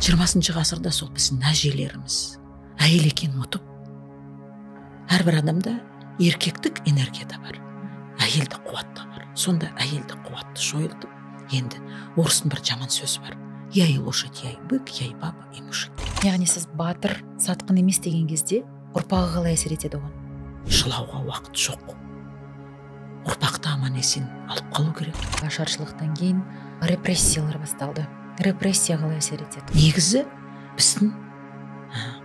20 ғасырда сол біздің әжелеріміз әйел екенін ұмытып, әрбір адамда еркектік энергия да бар, әйелдік қуат та бар. Сонда әйелдік қуатты жойылтып, енді орыстың бір жаман сөзі бар: я и лошадь, я и бык, я и баба, и мужик. Яғни сіз батыр, сатқын емес деген кезде ұрпағы қалай әсер етеді оған? Жылауға уақыт жоқ. Ұрпақты аман есен алып қалу керек. Ашаршылықтан кейін репрессиялар басталды. Репрессия қалай әсер етеді? Негізі біздің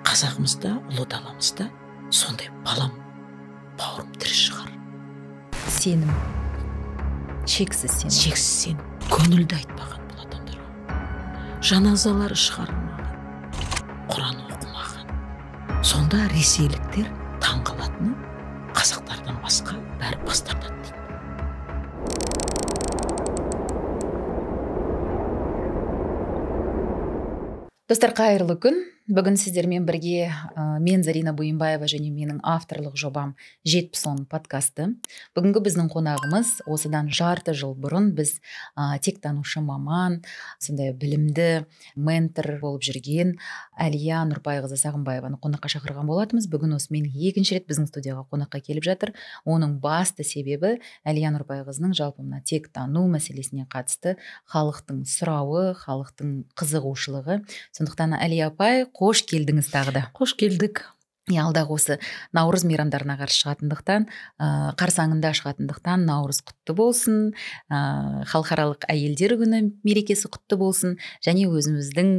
қазағымызда, ұлы даламызда сондай балам, бауырым тірі шығар. Сенім. Шексіз сенім. Шексіз сенім. Көңілді айтпаған бұл адамдарға. Жаназалары шығарылмаған, Құран оқымаған. Сонда ресейліктер таңғалатыны, қазақтардан басқа бәрі бас тартады дейді. Достар, қайырлы күн. Бүгін сіздермен бірге мен Зарина Буйымбаева және менің авторлық жобам 70 подкасты. Бүгінгі біздің қонағымыз осыдан жарты жыл бұрын біз тектанушы маман, сондай білімді ментор болып жүрген Әлия Нұрпайқызы Сағынбаеваны қонаққа шақырған болатынбыз. Бүгін осымен екінші рет біздің студияға қонаққа келіп жатыр. Оның басты себебі Әлия Нұрпайқызының жалпы мына тектану мәселесіне қатысты халықтың сұрауы, халықтың қызығушылығы. Сондықтан Әлия апай, қош келдіңіз тағы да. Қош келдік. Алдағы осы наурыз мейрамдарына қарсы шығатындықтан, қарсаңында шығатындықтан наурыз құтты болсын, халықаралық әйелдер күні мерекесі құтты болсын, және өзіміздің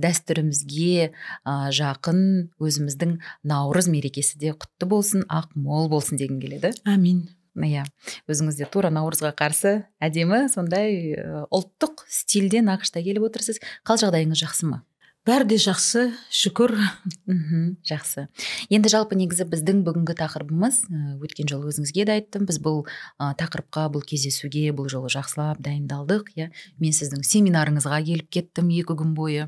дәстүрімізге жақын өзіміздің наурыз мерекесі де құтты болсын, ақ мол болсын дегім келеді. Амин. Иә, өзіңіз де тура наурызға қарсы әдемі сондай ұлттық стилде нақышта келіп отырсыз. Қал жағдайыңыз жақсы ма? Бәрі де жақсы, шүкір. Жақсы. Енді жалпы негізі біздің бүгінгі тақырыбымыз, өткен жолы өзіңізге де айттым, біз бұл тақырыпқа, бұл кездесуге бұл жолы жақсылап дайындалдық. Иә. Мен сіздің семинарыңызға келіп кеттім 2 күн бойы.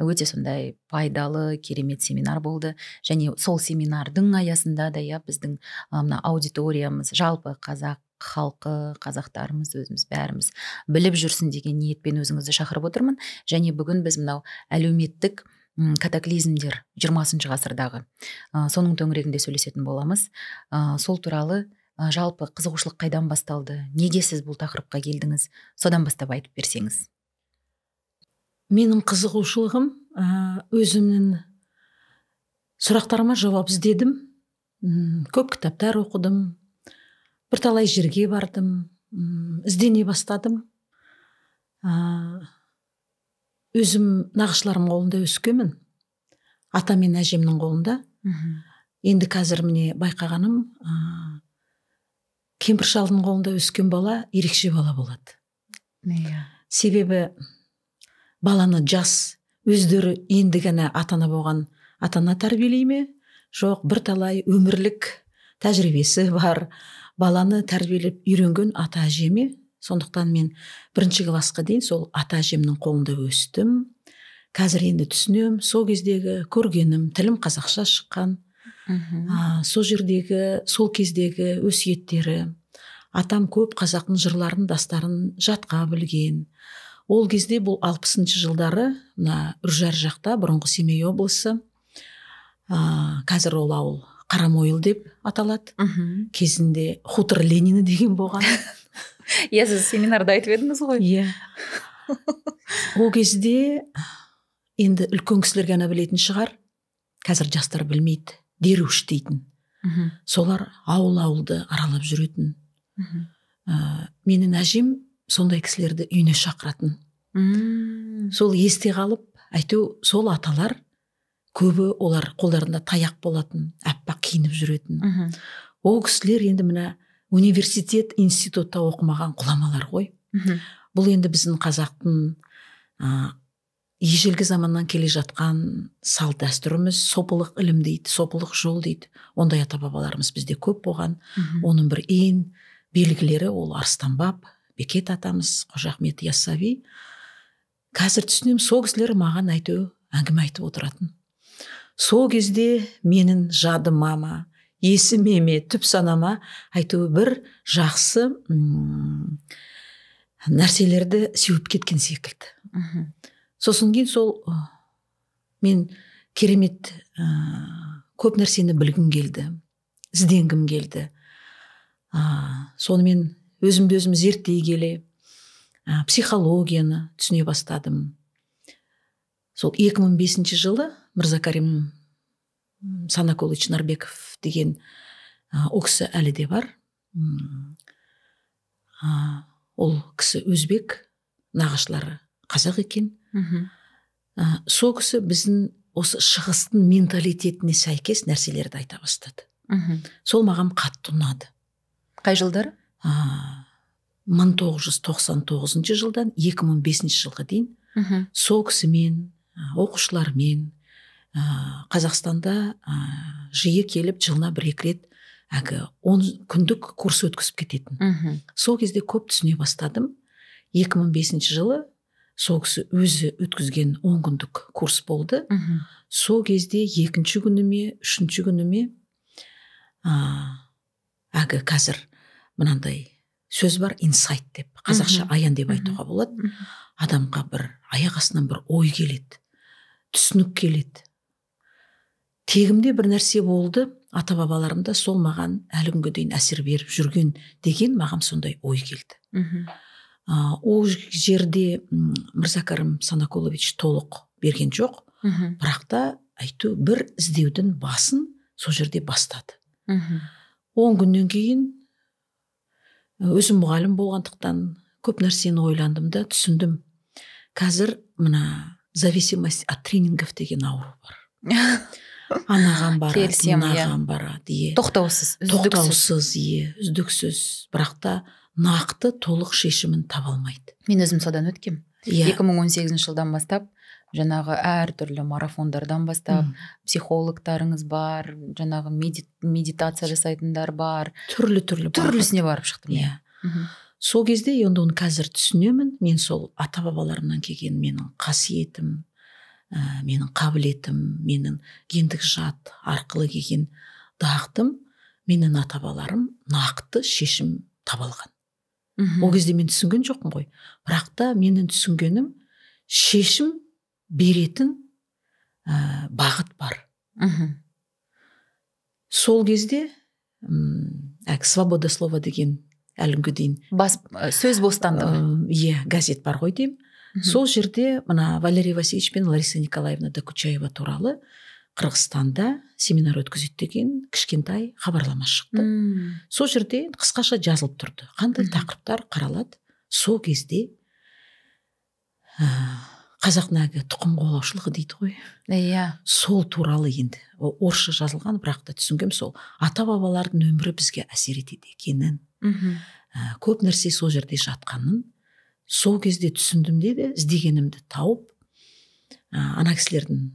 Өте сондай пайдалы, керемет семинар болды. Және сол семинардың аясында да, иә, біздің мына аудиториямыз, жалпы қазақ халқы, қазақтарымыз, өзіміз бәріміз біліп жүрсін деген ниетпен өзіңізді шақырып отырмын. Және бүгін біз мынау әлеуметтік катаклизмдер 20 ғасырдағы, соның төңірегінде сөйлесетін боламыз. Сол туралы жалпы қызығушылық қайдан басталды, неге сіз бұл тақырыпқа келдіңіз, содан бастап айтып берсеңіз. Менің қызығушылығым, өзімнің сұрақтарыма жауап іздедім, көп кітаптар оқыдым, бірталай жерге бардым, іздене бастадым. Өзім нағашыларым қолында өскенмін, ата мен әжемнің қолында. Енді қазір міне байқағаным, кемпір шалдың қолында өскен бала ерекше бала болады. Себебі баланы жас, өздері енді ғана ата-ана болған ата-ана тәрбиелей ме? Жоқ, бірталай өмірлік тәжірибесі бар баланы тәрбиелеп үйренген ата әжеме. Сондықтан мен 1 классқа дейін сол ата әжемнің қолында өстім. Қазір енді түсінем, сол кездегі көргенім, тілім қазақша шыққан. Сол жердегі, сол кездегі өсиеттері. Атам көп қазақтың жырларын, дастарын жатқа білген. Ол кезде бұл 60 жылдары, мына Үржар жақта, бұрынғы Семей облысы, қазір ол ауыл Қарамойыл деп аталады. Кезінде хутор Ленина деген болған. Иә, сіз семинарда айтып едіңіз ғой. Иә. Ол кезде енді үлкен кісілер ғана білетін шығар, қазір жастар білмейді, деруш дейтін. Солар ауыл-ауылды аралап жүретін. Менің әжем сондай кісілерді үйіне шақыратын. Сол есте қалып, әйтеу сол аталар, көбі олар қолдарында таяқ болатын, аппақ киініп жүретін. Ол кісілер енді мына университет, институтта оқымаған ғұламалар ғой. Бұл енді біздің қазақтың ежелгі заманнан келе жатқан салт дәстүріміз, сопылық ілім дейді, сопылық жол дейді. Ондай ата-бабаларымыз бізде көп болған. Оның бір ең белгілері ол Арыстан баб, Бекет атамыз, Қожа Ахмет Яссауи. Қазір түсінемін, сол кісілер маған әйтеу әңгіме айтып отыратын. Сол кезде менің жадыма ма, есіме ме, түп санама әйтеуір бір жақсы нәрселерді сеуіп кеткен секілді. Сосын кейін сол Мен керемет көп нәрсені білгім келді, ізденгім келді. Сонымен өзімді өзім зерттей келе психологияны түсіне бастадым. Сол 2005 жылы Мырзакарим Санакулыч Нарбеков деген, ол кісі әлі де бар. Ол кісі өзбек, нағашылары қазақ екен. Сол кісі біздің осы шығыстың менталитетіне сәйкес нәрселерді айта бастады. Сол маған қатты ұнады. Қай жылдары? 1999 жылдан 2005 жылға дейін. Сол кісімен, оқушылармен Қазақстанда жиі келіп, жылына бір-екі рет әлгі 10 күндік курс өткізіп кететін. Сол кезде көп түсіне бастадым. 2005 жылы сол кісі өзі өткізген 10 күндік курс болды. Сол кезде екінші күніме, үшінші күніме әлгі қазір мынандай сөз бар, инсайт деп, қазақша аян деп айтуға болады. Адамға бір аяқ астынан бір ой келеді, түсінік келеді. Тегімде бір нәрсе болды, ата-бабаларымда сол маған әлі күнге дейін әсер беріп жүрген деген маған сондай ой келді. Ол жерде Мырзакәрім Санакулович толық берген жоқ, бірақ та айту бір іздеудің басын сол жерде бастады. 10 күннен кейін өзім мұғалім болғандықтан көп нәрсені ойландым да түсіндім. Қазір мына зависимость от тренингов деген ауру бар. Анаған барады, мынаған барады. Тоқтаусыз, үздіксіз. Үздіксіз. Бірақ та нақты толық шешімін таба алмайды. Мен өзім содан өткем. 2018 жылдан бастап жаңағы әртүрлі марафондардан бастап, психологтарыңыз бар, жаңағы медитация жасайтындар бар. Түрлі-түрлі. Түрлісіне барып шықтым. Сол кезде енді оны қазір түсінемін. Мен сол ата-бабаларымнан келген менің қасиетім, менің қабілетім, менің гендік жад арқылы келген дағдым, менің ата-бабаларым нақты шешім таба алған. Ол кезде мен түсінген жоқпын ғой. Бірақ та менің түсінгенім шешім беретін бағыт бар. Сол кезде «Свобода слова» деген әлі күнге дейін сөз бостандығы. Газет бар ғой деймін. Сол жерде мына Валерий Васильевич пен Лариса Николаевна Докучаева туралы Қырғызстанда семинар өткізеді деген кішкентай хабарлама шықты. Сол жерде қысқаша жазылып тұрды. Қандай тақырыптар қаралады. Сол кезде қазақ нәгі тұқым қуалаушылығы дейді ғой. Сол туралы енді орысша жазылған, бірақ та түсінгем сол ата-бабалардың өмірі бізге әсер етеді екенін, көп нәрсе сол жерде жатқанын сол кезде түсіндім де, іздегенімді тауып, ана кісілердің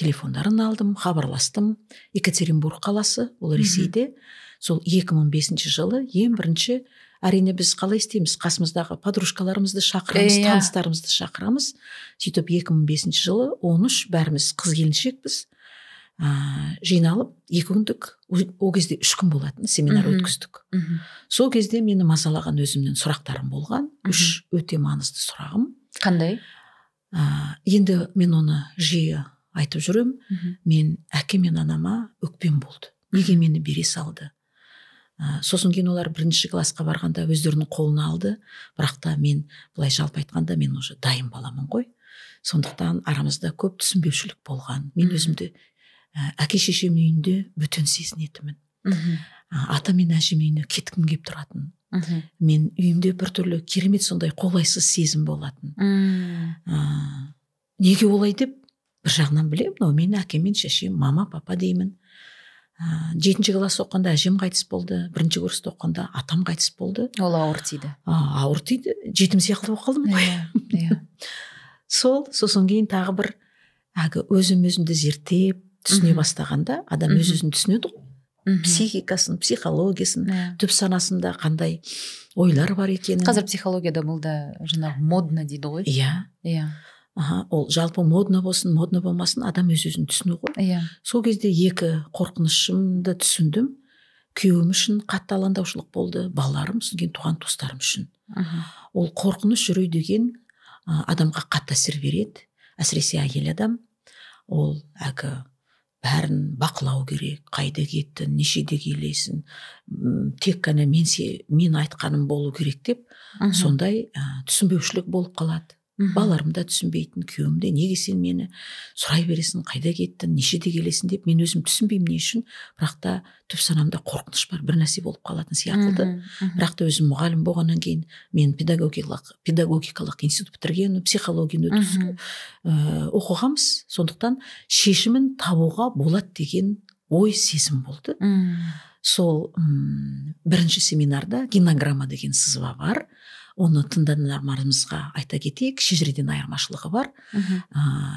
телефондарын алдым, хабарластым. Екатеринбург қаласы, ол Ресейде. Сол 2005 жылы ең бірінші, әрине біз қалай істейміз, қасымыздағы подружкаларымызды шақырамыз, таныстарымызды шақырамыз. Сөйтіп 2005 жылы 13 бәріміз қыз келіншекпіз, жиналып 2 күндік, ол кезде 3 күн болатын семинар өткіздік. Сол кезде мені мазалаған өзімнің сұрақтарым болған. 3 өте маңызды сұрағым. Қандай? Енді мен оны жиі айтып жүрем. Мен әкем мен анама өкпем болды. Неге мені бере салды? Сосын кейін олар бірінші классқа барғанда өздерінің қолына алды. Бірақ та мен былай жалпы айтқанда мен уже дайын баламын ғой. Сондықтан арамызда көп түсінбеушілік болған. Мен өзімді әке шешем үйінде бөтен сезінетінмін. Ата мен әжем үйіне кеткім келіп тұратын. Мен үйімде біртүрлі керемет сондай қолайсыз сезім болатын. Неге олай деп бір жағынан білемін, но мен әкем мен шешем, мама, папа деймін. 7 класс оқығанда әжем қайтыс болды, 1 курста оқығанда атам қайтыс болды. Ол ауыр тиді. Ауыр тиді, жетім сияқты болып қалдым ғой. Сол, сосын кейін тағы бір әлгі өзім-өзімді зерттеп түсіне бастағанда, адам өз-өзін түсінеді ғой. Психикасын, психологиясын, түп санасында қандай ойлар бар екенін. Қазір психологияда бұл да жаңағы модно дейді ғой. Иә. Ол жалпы модно болсын, модно болмасын, адам өз-өзін түсіну ғой. Сол кезде 2 қорқынышымды түсіндім. Күйеуім үшін қатты алаңдаушылық болды, балаларым, содан кейін туған туыстарым үшін. Ол қорқыныш үрей деген адамға қатты әсер береді, әсіресе әйел адам. Ол әлгі бәрін бақылау керек, қайда кеттің, нешеде келесің, тек қана мен айтқаным болу керек деп сондай түсінбеушілік болып қалады. Балаларым да түсінбейтін, күйеуім де, неге сен мені сұрай бересің, қайда кеттің, нешеде келесің деп. Мен өзім түсінбеймін не үшін, бірақ та түп санамда қорқыныш бар, бір нәрсе болып қалатын сияқты. Бірақ та өзім мұғалім болғаннан кейін, мен педагогикалық институт бітірген, психологияны оқығанбыз, сондықтан шешімін табуға болады деген ой, сезім болды. Сол бірінші семинарда генограмма деген сызба бар, оны тыңдармандарымызға айта кетейік, шежіреден айырмашылығы бар.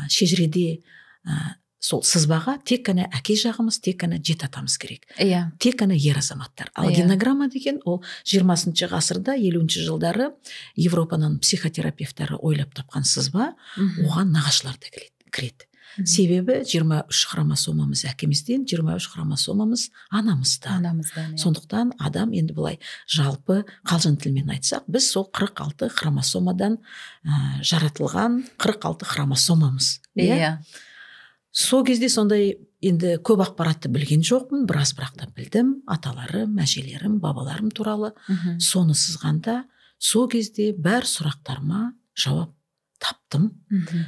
Шежіреде сол сызбаға тек қана әке жағымыз, тек қана жеті атамыз керек, тек қана ер азаматтар. Ал генограмма деген ол 20 ғасырда, 50 жылдары Европаның психотерапевтары ойлап тапқан сызба. Оған нағашылар да кіреді. Себебі 23 хромосомамыз әкемізден, 23 хромосомамыз анамыздан. Анамыздан, иә. Сондықтан адам енді былай жалпы қалжың тілмен айтсақ, біз сол 46 хромосомадан жаратылған, 46 хромосомамыз, иә. Сол кезде сондай енді көп ақпаратты білген жоқпын, біраз, бірақ та білдім аталарым, әжелерім, бабаларым туралы. Соны сызғанда, сол кезде бәр сұрақтарыма жауап таптым.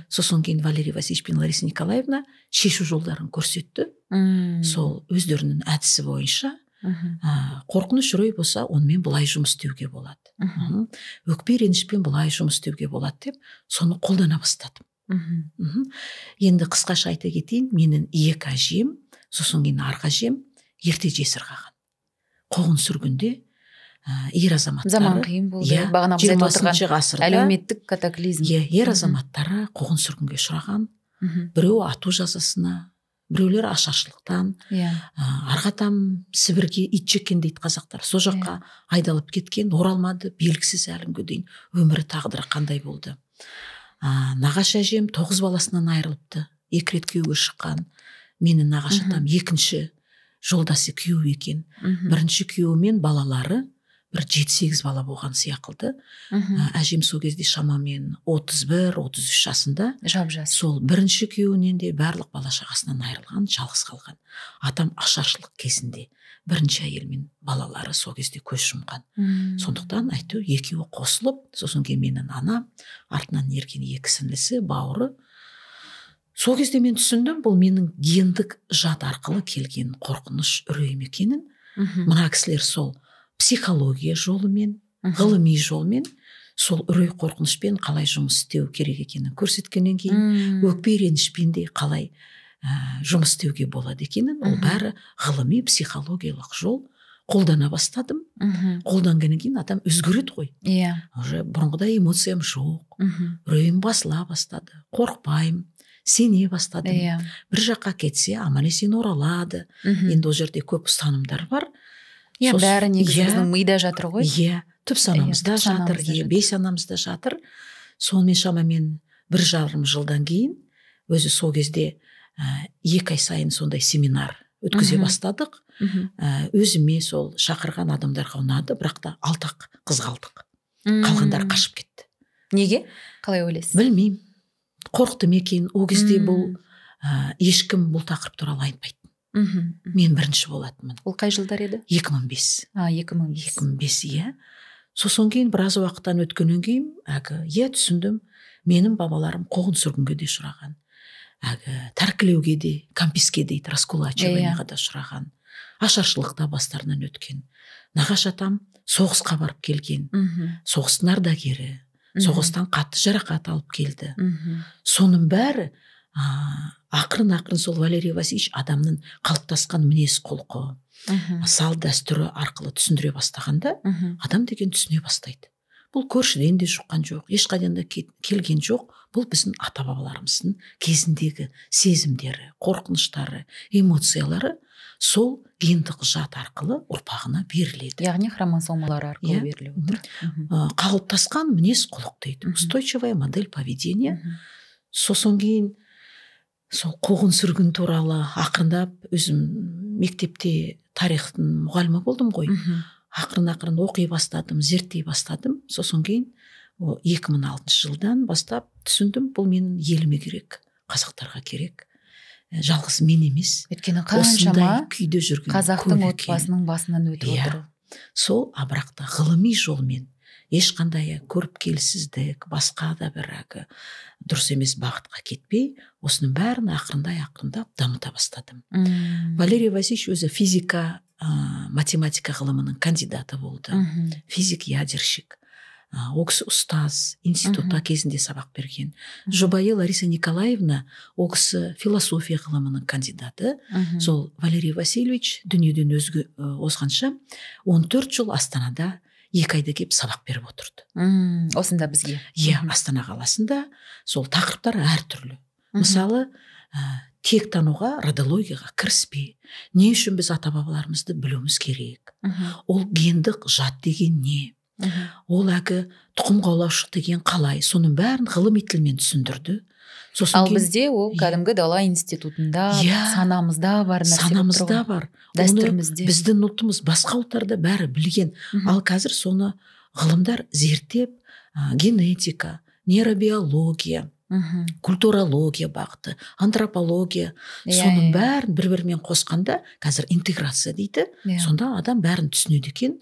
Сосын кейін Валерий Васильевич пен Лариса Николаевна шешу жолдарын көрсетті. Сол өздерінің әдісі бойынша, қорқыныш, үрей болса, онымен былай жұмыс істеуге болады, өкпе, ренішпен былай жұмыс істеуге болады деп, соны қолдана бастадым. Енді қысқаша айта кетейін, менің екі әжем, сосын кейін арғы әжем ерте жесір қалған, қуғын сүргінде ер азаматтары. Заман қиын болды. Иә, бағана біз айтып отырған 20 ғасырда әлеуметтік катаклизм. Иә, ер азаматтары қуғын сүргінге ұшыраған, біреу ату жазасына, біреулер ашаршылықтан. Арғы атам Сібірге, ит жеккен дейді қазақтар, сол жаққа айдалып кеткен, оралмады, белгісіз әлі күнге дейін өмірі, тағдыры қандай болды. Нағашы әжем тоғыз баласынан айырылыпты, екі рет күйеуге шыққан. Менің нағашы атам екінші жолдасы күйеу екен. Бірінші күйеуімен балалары бір 7-8 бала болған сияқылды. Әжем сол кезде шамамен 31-33 жасында. Жап жас. Сол бірінші күйеуінен де, барлық бала шағасынан айырылған, жалғыз қалған. Атам ашаршылық кезінде бірінші әйелмен балалары сол кезде көз жұмған. Сондықтан әйтеуір екеуі қосылып, сосын кейін менің анам, артынан ерген екі сіңлісі, бауыры. Сол кезде мен түсіндім, бұл менің гендік жад арқылы келген қорқыныш, үрейім екенін. Мына кісілер сол психология жолымен, ғылыми жолмен сол үрей, қорқынышпен қалай жұмыс істеу керек екенін көрсеткеннен кейін, өкпе, ренішпен де қалай жұмыс істеуге болады екенін, ол бәрі ғылыми психологиялық жол қолдана бастадым. Қолданғаннан кейін адам өзгереді ғой. Уже бұрынғыдай эмоциям жоқ, үрейім басыла бастады, қорықпаймын, сене бастадым. Бір жаққа кетсе, аман есен оралады. Енді ол жерде көп ұстанымдар бар. Иә, бәрі негізі біздің мида жатыр ғой. Иә, түп санамызда түп жатыр, санамызда иә, жатыр. Бейсанамызда жатыр. Сонымен шамамен 1,5 жылдан кейін, өзі сол кезде 2 ай сайын сондай семинар өткізе бастадық. Өзіме сол шақырған адамдарға ұнады, бірақ та алты ақ қыз қалдық, қалғандары қашып кетті. Неге, қалай ойлайсыз? Білмеймін, қорықты ма екен. Ол кезде бұл ешкім бұл тақырып туралы айтпайтын. Мен бірінші болатынмын. Ол қай жылдар еді? 2005. А, 2005. 2005, иә. Сосын кейін біраз уақыттан өткеннен кейін әлгі, иә, түсіндім, менің бабаларым қуғын сүргінге де ұшыраған, әлгі тәркілеуге де, кәмпеске дейді, раскулачивание ға да ұшыраған, ашаршылықта бастарынан өткен. Нағашы атам соғысқа барып келген, соғыстың ардагері, соғыстан қатты жарақат алып келді. Соның бәрі ақырын ақырын сол Валерий Васильевич адамның қалыптасқан мінез құлқы, салт дәстүрі арқылы түсіндіре бастағанда, адам деген түсіне бастайды. Бұл көршіден де жұққан жоқ, ешқайдан да келген жоқ, бұл біздің ата бабаларымыздың кезіндегі сезімдері, қорқыныштары, эмоциялары сол гендік жад арқылы ұрпағына беріледі. Яғни хромосомалар арқылы беріліп отыр. Қалыптасқан мінез құлық дейді, устойчивая модель поведения. Сосын кейін сол қуғын сүргін туралы ақырындап, өзім мектепте тарихтың мұғалімі болдым ғой, ақырын ақырын оқи бастадым, зерттей бастадым. Сосын кейін о 2006 жылдан бастап түсіндім, бұл менің еліме керек, қазақтарға керек. Жалғыз мен емес. Өйткені қаншама күйде жүрген қазақтың отбасының басынан өтіп отыр. Сол, а бірақ та ғылыми жолмен, ешқандай көріпкелсіздік, басқа да бір әлгі дұрыс емес бағытқа кетпей, осының бәрін ақырындай ақырындап дамыта бастадым. Валерий Васильевич өзі физика, математика ғылымының кандидаты болды, физик ядерщик. Ол кісі ұстаз, институтта кезінде сабақ берген. Жұбайы Лариса Николаевна, ол кісі философия ғылымының кандидаты. Сол Валерий Васильевич дүниеден өзге озғанша 14 жыл Астанада 2 айда келіп сабақ беріп отырды. Осында бізге. Иә, Астана қаласында. Сол тақырыптар әртүрлі. Мысалы, тек тануға, родологияға кіріспе. Не үшін біз ата бабаларымызды білуіміз керек? Ол гендік жад деген не? Ол әлгі тұқым қуалаушылық деген қалай? Соның бәрін ғылыми тілмен түсіндірді. Сосын ал бізде ол кәдімгі дала институтында, санамызда бар нәрсе. Санамызда бар. Дәстүрімізде. Біздің ұлтымыз басқа ұлттарда бәрі білген. Ал қазір соны ғылымдар зерттеп, генетика, нейробиология, культурология бағыты, антропология, соның бәрін бір-бірімен қосқанда, қазір интеграция дейді, сонда адам бәрін түсінеді екен.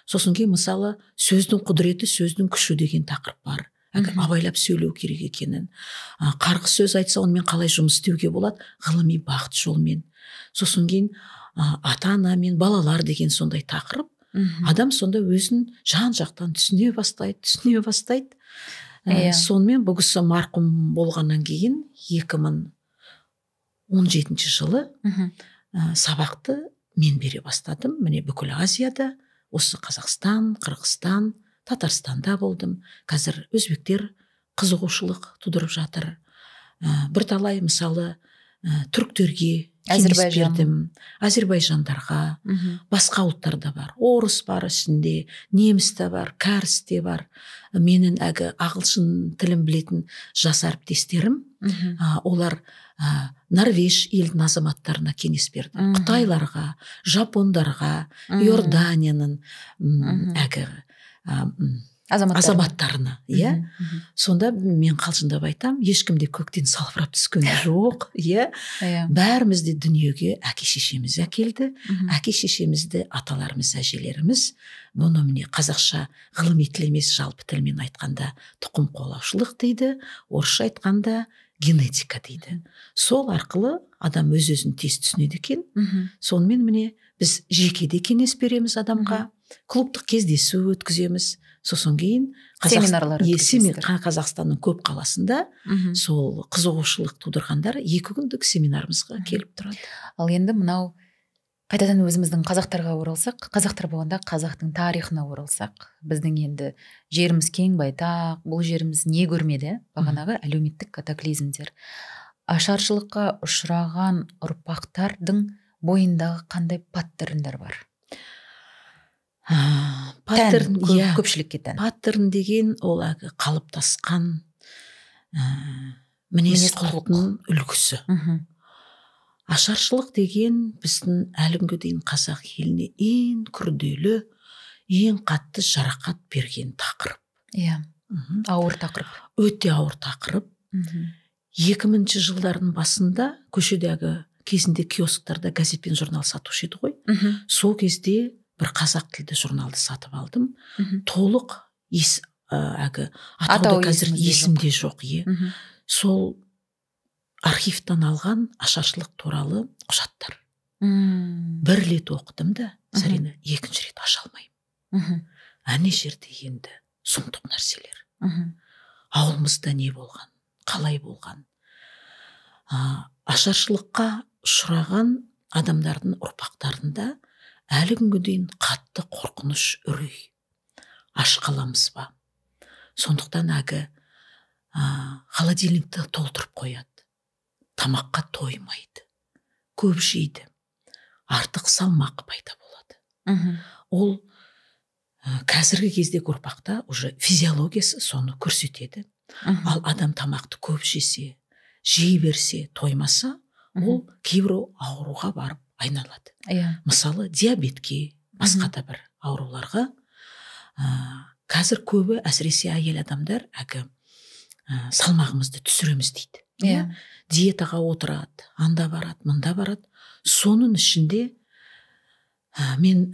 Сосын кейін, мысалы, сөздің құдіреті, сөздің күші деген тақырып бар. Абайлап сөйлеу керек екенін. Қарғыс сөз айтса, онымен қалай жұмыс істеуге болады, ғылыми бағыт жолмен. Сосын кейін ата-ана мен балалар деген сондай тақырып. Адам сонда өзін жан-жақтан түсіне бастайды, түсіне бастайды. Сонымен бұл кісі марқұм болғаннан кейін 2017 жылы сабақты мен бере бастадым. Міне, бүкіл Азияда, осы Қазақстан, Қырғызстан, Татарстанда болдым. Қазір өзбектер қызығушылық тудырып жатыр. Бірталай, мысалы, түріктерге кеңес бердім, әзербайжандарға, басқа ұлттар да бар. Орыс бар ішінде, неміс те бар, кәріс те бар. Менің әлгі ағылшын тілін білетін жас әріптестерім, олар норвеж елдің азаматтарына кеңес берді. Қытайларға, жапондарға, Иорданияның әлгі азаматтарына, иә. Сонда мен қалжыңдап айтам, ешкім де көктен салбырап түскен жоқ, иә. Бәріміз де дүниеге әке шешеміз әкелді. Әке шешемізді аталарымыз, әжелеріміз, бұны міне қазақша ғылыми тіл емес, жалпы тілмен айтқанда тұқым қуалаушылық дейді, орысша айтқанда генетика дейді. Сол арқылы адам өз өзін тез түсінеді екен. Сонымен міне біз жеке де кеңес береміз адамға, клубтық кездесу өткіземіз. Сосын кейін семинарлар өткізесіздер. Қазақстанның көп қаласында сол қызығушылық тудырғандар 2 күндік семинарымызға келіп тұрады. Ал енді мынау қайтадан өзіміздің қазақтарға оралсақ, қазақтар болғанда қазақтың тарихына оралсақ, біздің енді жеріміз кең байтақ, бұл жеріміз не көрмеді, бағанағы әлеуметтік катаклизмдер. Ашаршылыққа ұшыраған ұрпақтардың бойындағы қандай паттерндар бар? Паттерн, иә, көпшілікке тән. Паттерн деген ол әлгі қалыптасқан мінез құлықтың үлгісі. Ашаршылық деген біздің әлі күнге дейін қазақ еліне ең күрделі, ең қатты жарақат берген тақырып. Иә, ауыр тақырып. Өте ауыр тақырып. 2000 жылдардың басында көшедегі кезінде киосктарда газет пен журнал сатушы еді ғой. Сол кезде бір қазақ тілді журналды сатып алдым. Толық әлгі атауы қазір есімде жоқ. Сол архивтан алған ашаршылық туралы құжаттар. Бір рет оқыдым да, Зарина, екінші рет аша алмаймын. Әне жерде енді сұмдық нәрселер. Ауылымызда не болған, қалай болған. Ашаршылыққа ұшыраған адамдардың ұрпақтарында әлі күнге дейін қатты қорқыныш, үрей. Аш қаламыз ба? Сондықтан әлгі холодильникті толтырып қояды. Тамаққа тоймайды, көп жейді, артық салмақ пайда болады. Ол қазіргі кездегі ұрпақта уже физиологиясы соны көрсетеді. Ал адам тамақты көп жесе, жей берсе, тоймаса, ол кейбір ауруға барып айналады. Мысалы, диабетке, басқа да бір ауруларға. Қазір көбі, әсіресе әйел адамдар, әлгі салмағымызды түсіреміз дейді. Иә. Диетаға отырады, анда барады, мында барады. Соның ішінде мен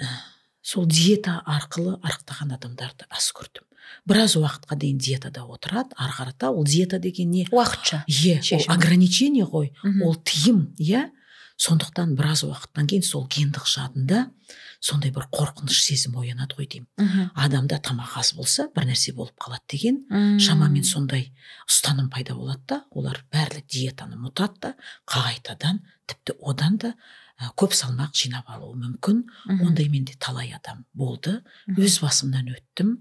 сол диета арқылы арықтаған адамдарды аз көрдім. Біраз уақытқа дейін диетада отырады, ары қарата ол диета деген не? Уақытша. Е, ол ограничение ғой, ол тыйым, иә. Сондықтан біраз уақыттан кейін сол гендік жадында сондай бір қорқыныш сезім оянады ғой деймін. Адамда тамақ аз болса, бір нәрсе болып қалады деген шамамен сондай ұстаным пайда болады да, олар барлық диетаны ұмытады да, қайтадан тіпті одан да көп салмақ жинап алуы мүмкін. Ондай менде талай адам болды. Өз басымнан өттім.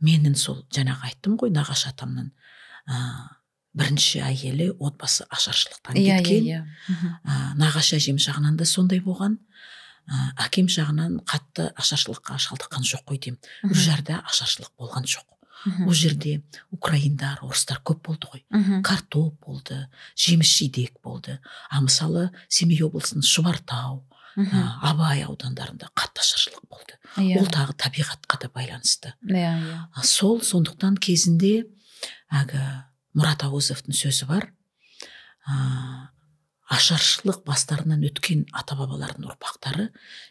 Менің сол жаңағы айттым ғой, нағашы атамның бірінші әйелі отбасы ашаршылықтан кеткен. Нағашы әжем жағынан да сондай болған. Әкем жағынан қатты ашаршылыққа шалдыққан жоқ қой деймін. Үржарда ашаршылық болған жоқ. Ол жерде украиндар, орыстар көп болды ғой. Картоп болды, жеміс жидек болды. А мысалы Семей облысының Шұбартау, Абай аудандарында қатты ашаршылық болды. Ол тағы табиғатқа да байланысты. Сол сондықтан кезінде әлгі Мұрат Ауызовтың сөзі бар. Ашаршылық бастарынан өткен ата-бабалардың ұрпақтары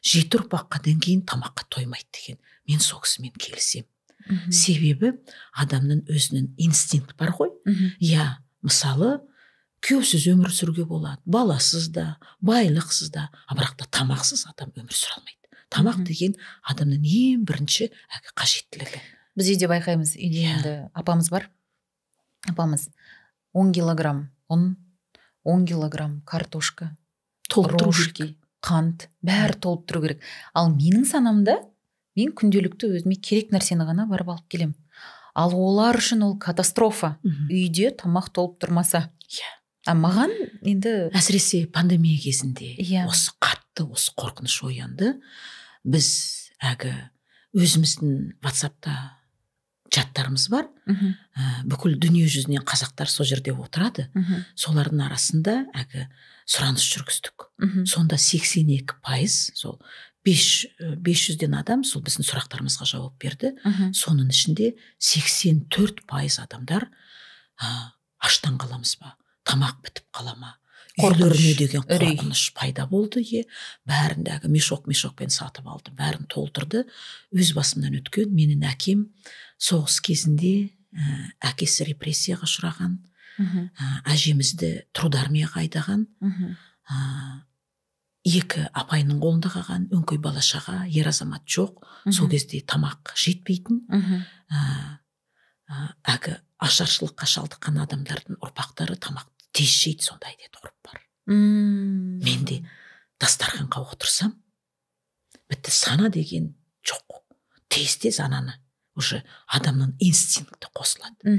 7 ұрпаққа дейін кейін тамаққа тоймайды деген. Мен сол кісімен келісемін. Себебі адамның өзінің инстинкт бар ғой. Я, мысалы, күйеусіз өмір сүруге болады, баласыз да, байлықсыз да, а бірақ та тамақсыз адам өмір сүре алмайды. Тамақ деген адамның ең бірінші қажеттілігі. Біз үйде байқаймыз, үйде енді апамыз бар. Апамыз 10 килограмм ұн, 10 килограмм картошка, рожки, қант, бәрі толып тұру керек. Ал менің санамда мен күнделікті өзіме керек нәрсені ғана барып алып келем. Ал олар үшін ол катастрофа. Үйде тамақ толып тұрмаса. А маған енді әсіресе пандемия кезінде осы қатты осы қорқыныш оянды. Біз әлгі өзіміздің WhatsApp'та чаттарымыз бар. Бүкіл дүние жүзінен қазақтар сол жерде отырады. Солардың арасында әлгі сұраныс жүргіздік. Сонда 82% сол 500-ден адам сол біздің сұрақтарымызға жауап берді. Соның ішінде 84% адамдар аштан қаламыз ба, тамақ бітіп қала ма, үйлеріне деген қорқыныш пайда болды. Бәріндегі мешок-мешокпен сатып алды, бәрін толтырды. Өз басымнан өткен менің әкем соғыс кезінде әкесі репрессияға ұшыраған, әжемізді трудармияға айдаған, екі апайының қолында қалған, өңкей бала шаға, ер азамат жоқ. Сол кезде тамақ жетпейтін. Әлгі ашаршылыққа шалдыққан адамдардың ұрпақтары тамақты тез жейді, сондай деді ғұрып бар. Мен де дастарханға отырсам, бітті, сана деген жоқ. Тез-тез ананы уже адамның инстинкті қосылады.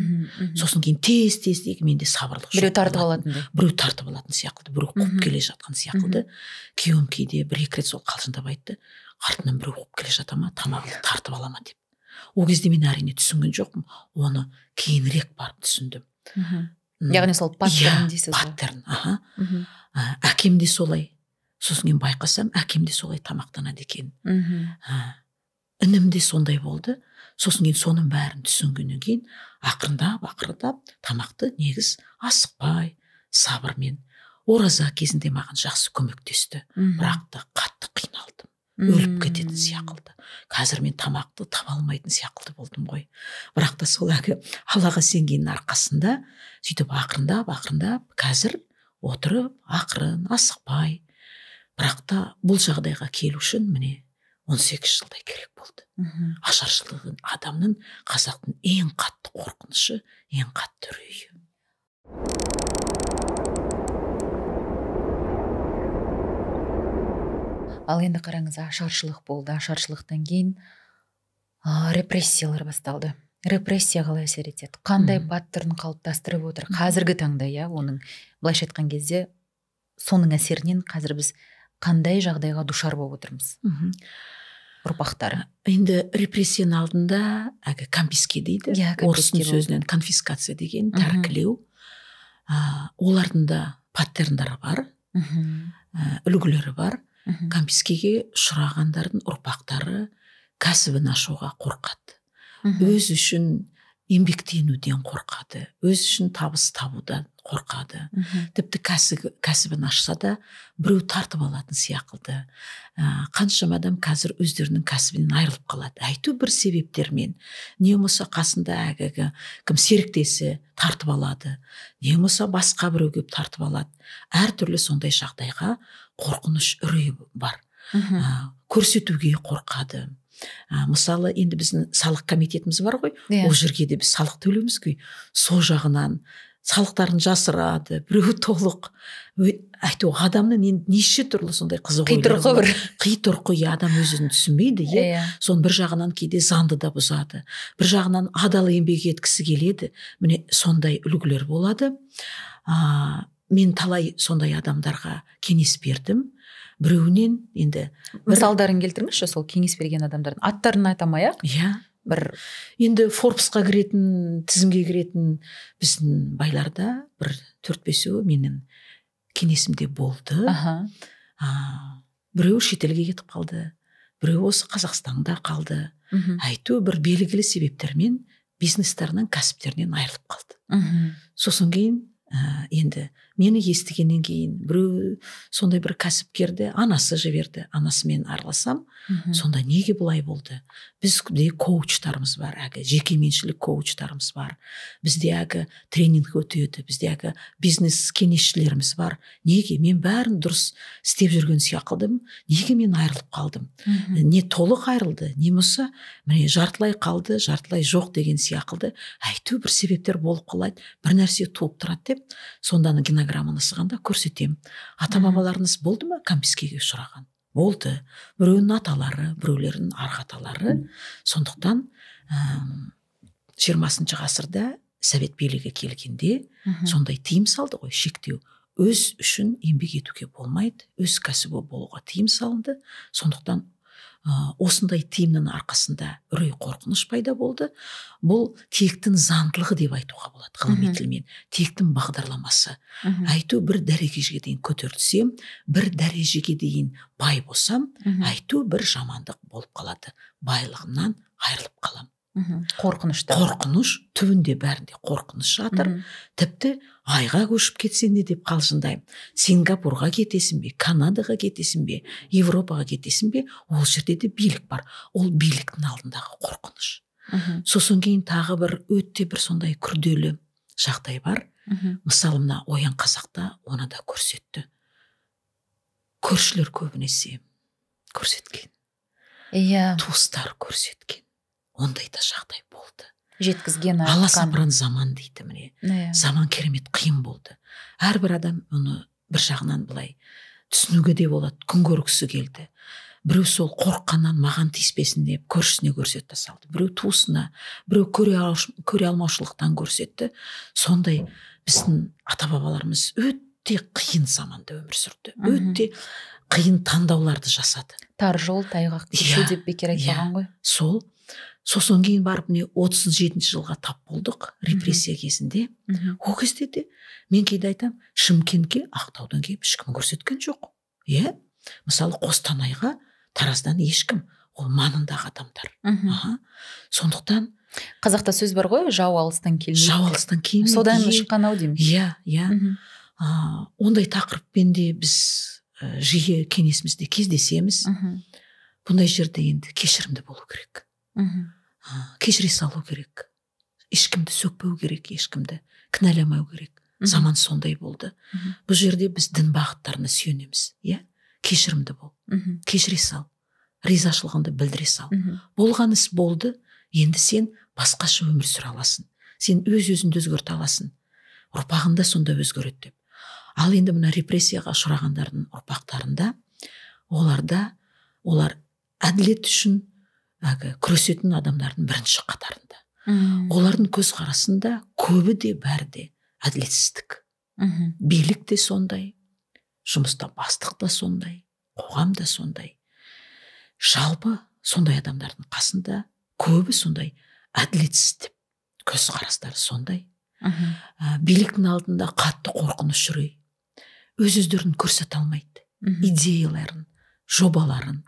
Сосын кейін тез-тез менде сабырлық жоқ. Біреу тартып алатындай. Біреу тартып алатын сияқты, біреу қуып келе жатқан сияқты. Күйеуім кейде бір-екі рет сол қалжыңдап айтты, артынан біреу қуып келе жата ма, тамағымды тартып ала ма деп. Ол кезде мен әрине түсінген жоқпын, оны кейінірек барып түсіндім. Яғни сол паттерн дейсіз ғой. Паттерн, аха. Әкем де солай. Сосын кейін байқасам, әкем де солай тамақтанады екен. Інім де сондай болды. Сосын кейін соның бәрін түсінгеннен кейін ақырындап, ақырындап тамақты негіз асықпай, сабырмен. Ораза кезінде маған жақсы көмектесті. Бірақ та қатты қиналдым. Өліп кететін сияқты. Қазір мен тамақты таба алмайтын сияқты болдым ғой. Бірақ та сол әлгі Аллаға сенгеннің арқасында сөйтіп ақырындап, ақырындап қазір отырып, ақырын, асықпай. Бірақ та бұл жағдайға келу үшін міне 18 жылдай керек болды. Ашаршылығын адамның, қазақтың ең қатты қорқынышы, ең қатты үрейі. Ал енді қараңыз, ашаршылық болды. Ашаршылықтан кейін репрессиялар басталды. Репрессия қалай әсер етеді? Қандай паттерн қалыптастырып отыр? Қазіргі таңда, иә, оның былайша айтқан кезде соның әсерінен қазір біз қандай жағдайға душар болып отырмыз? Ұрпақтары. Енді репрессияның алдында әлгі конфиске дейді. Орыстың сөзінен конфискация деген, тәркілеу. Олардың да паттерндары бар, үлгілері бар. Конфискеге ұшырағандардың ұрпақтары кәсібін ашуға қорқады. Өз үшін Еңбектенуден қорқады, өз үшін табыс табудан қорқады. Тіпті кәсібін ашса да біреу тартып алатын сияқылды. Қаншама адам қазір өздерінің кәсібінен айырылып қалады. Әйтеуір бір себептермен. Не болмаса қасында әлгі кім серіктесі тартып алады, не болмаса басқа біреу келіп тартып алады. Әртүрлі сондай жағдайға қорқыныш, үрей бар. Көрсетуге қорқады. Мысалы, енді біздің салық комитетіміз бар ғой, ол жерге де біз салық төлеуіміз керек. Сол жағынан салықтарын жасырады, біреу толық. Әйтеуір адамның енді неше түрлі сондай қызық ойлары Қитұрқы бар. бір. Қитұрқы, иә, адам өзін түсінбейді, иә. Соның бір жағынан кейде заңды да бұзады, бір жағынан адал еңбек еткісі келеді. Міне, сондай үлгілер болады. Мен талай сондай адамдарға кеңес бердім. Біреуінен енді Мысалдарын келтіріңізші, сол кеңес берген адамдардың аттарын айтамай-ақ. Иә. Бір Енді Форбсқа кіретін, тізімге кіретін біздің байларда бір 4-5-еуі менің кеңесімде болды. Біреуі шетелге кетіп қалды, біреуі осы Қазақстанда қалды. Әйтеуір бір белгілі себептермен бизнестерінен, кәсіптерінен айырылып қалды. Сосын кейін енді мені естігеннен кейін біреу сондай бір кәсіпкерді анасы жіберді, анасымен араласам, сонда неге бұлай болды? Бізде коучтарымыз бар, әлгі жекеменшілік коучтарымыз бар, бізде әлгі тренинг өтеді, бізде әлгі бизнес кеңесшілеріміз бар. Неге мен бәрін дұрыс істеп жүрген сияқтымын, неге мен айырылып қалдым? Не толық айырылды, не болмаса міне жартылай қалды, жартылай жоқ деген сияқты әйтеуір бір себептер болып қалады, бір нәрсе туып тұрады деп. Сонда ана генограмманы сызғанда көрсетемін. Ата бабаларыңыз болды ма кәмпескеге ұшыраған? Болды. Біреуінің аталары, біреулерінің арғы аталары. Сондықтан 20 ғасырда совет билігі келгенде сондай тыйым салды ғой, шектеу. Өз үшін еңбек етуге болмайды, өз кәсібі болуға тыйым салынды. Сондықтан осындай тыйымның арқасында үрей, қорқыныш пайда болды. Бұл тектің заңдылығы деп айтуға болады ғылыми тілмен. Тектің бағдарламасы. Әйтеуір бір дәрежеге дейін көтерілсем, бір дәрежеге дейін бай болсам, әйтеуір бір жамандық болып қалады. Байлығымнан айырылып қалам. Қорқынышта. Қорқыныш, түбінде бәрінде қорқыныш жатыр. Тіпті айға көшіп кетсең де деп қалжыңдаймын. Сингапурға кетесің бе, Канадаға кетесің бе, Европаға кетесің бе, ол жерде де билік бар. Ол биліктің алдындағы қорқыныш. Сосын кейін тағы бір өте бір сондай күрделі жағдай бар. Мысалы, мына Оян қазақта оны да көрсетті. Көршілер көбінесе көрсеткен. Туыстар көрсеткен. Ондай да жағдай болды. Жеткізген, Ала айтқан. сапыран заман дейді міне. Заман керемет қиын болды. Әрбір адам оны бір жағынан былай түсінуге де болады, күн көргісі келді. Біреу сол қорыққаннан маған тиіспесін деп көршісіне көрсетті салды. Біреу туысына, біреу көре алмаушылықтан көрсетті. Сондай біздің ата-бабаларымыз өте қиын заманда өмір сүрді. Өте қиын таңдауларды жасады. Тар жол тайғақ кешу деп бекер айтпаған ғой. Сол. Сосын кейін барып міне 37 жылға тап болдық репрессия кезінде. Ол кезде де мен кейде айтамын, Шымкентке Ақтаудан келіп ешкім көрсеткен жоқ. Иә? Мысалы, Қостанайға Тараздан ешкім, ол маңындағы адамдар. Сондықтан Қазақта сөз бар ғой, жау алыстан келмейді. Жау алыстан келмейді. Содан шыққан ау деймін. Иә, иә. Ондай тақырыппен де біз жиі кеңесімізде кездесеміз. Бұндай жерде енді кешірімді болу керек. Кешіре салу керек. Ешкімді сөкпеу керек, ешкімді кінәламау керек. Заман сондай болды. Бұл жерде біз дін бағыттарына сүйенеміз, иә? Кешірімді бол. Кешіре сал. Ризашылығыңды білдіре сал. Болған іс болды, енді сен басқаша өмір сүре аласың. Сен өз өзіңді өзгерте аласың. Ұрпағың да сонда өзгереді деп. Ал енді мына репрессияға ұшырағандардың ұрпақтарында олар әділет үшін әлгі күресетін адамдардың бірінші қатарында. Олардың көзқарасында көбі де бәрі де әділетсіздік. Билік те сондай, жұмыста бастық та сондай, қоғам да сондай. Жалпы сондай адамдардың қасында көбі сондай әділетсіз деп көзқарастары сондай. Биліктің алдында қатты қорқыныш үрей. Өз өздерін көрсете алмайды. Идеяларын, жобаларын.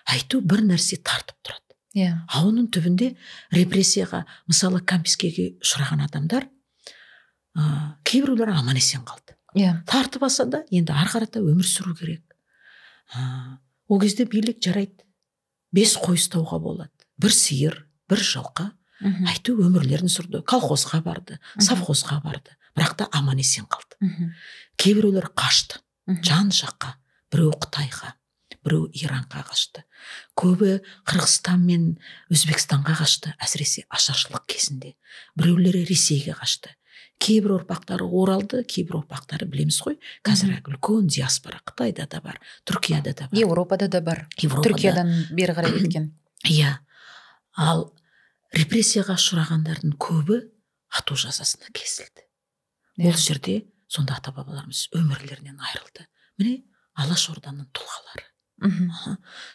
Әйтеуір бір нәрсе тартып тұрады. Иә. А оның түбінде репрессияға, мысалы, кәмпескеге ұшыраған адамдар, кейбіреулер аман есен қалды. Иә. Тартып алса да, енді ары қарата өмір сүру керек. Ол кезде билік жарайды, 5 қой ұстауға болады, 1 сиыр, 1 жылқы. Әйтеуір өмірлерін сүрді, колхозға барды, совхозға барды, бірақ та аман есен қалды. Кейбіреулер қашты, жан жаққа, біреу Қытайға, біреу Иранға қашты. Көбі Қырғызстан мен Өзбекстанға қашты, әсіресе ашаршылық кезінде. Біреулері Ресейге қашты. Кейбір ұрпақтары оралды, кейбір ұрпақтары білеміз ғой, қазір үлкен диаспора Қытайда да бар, Түркияда да бар. Еуропада да бар. Түркиядан бері қарай кеткен. Иә. Ал репрессияға ұшырағандардың көбі ату жазасына кесілді. Ол жерде сонда ата-бабаларымыз өмірлерінен айырылды. Міне Алаш Орданың тұлғалары.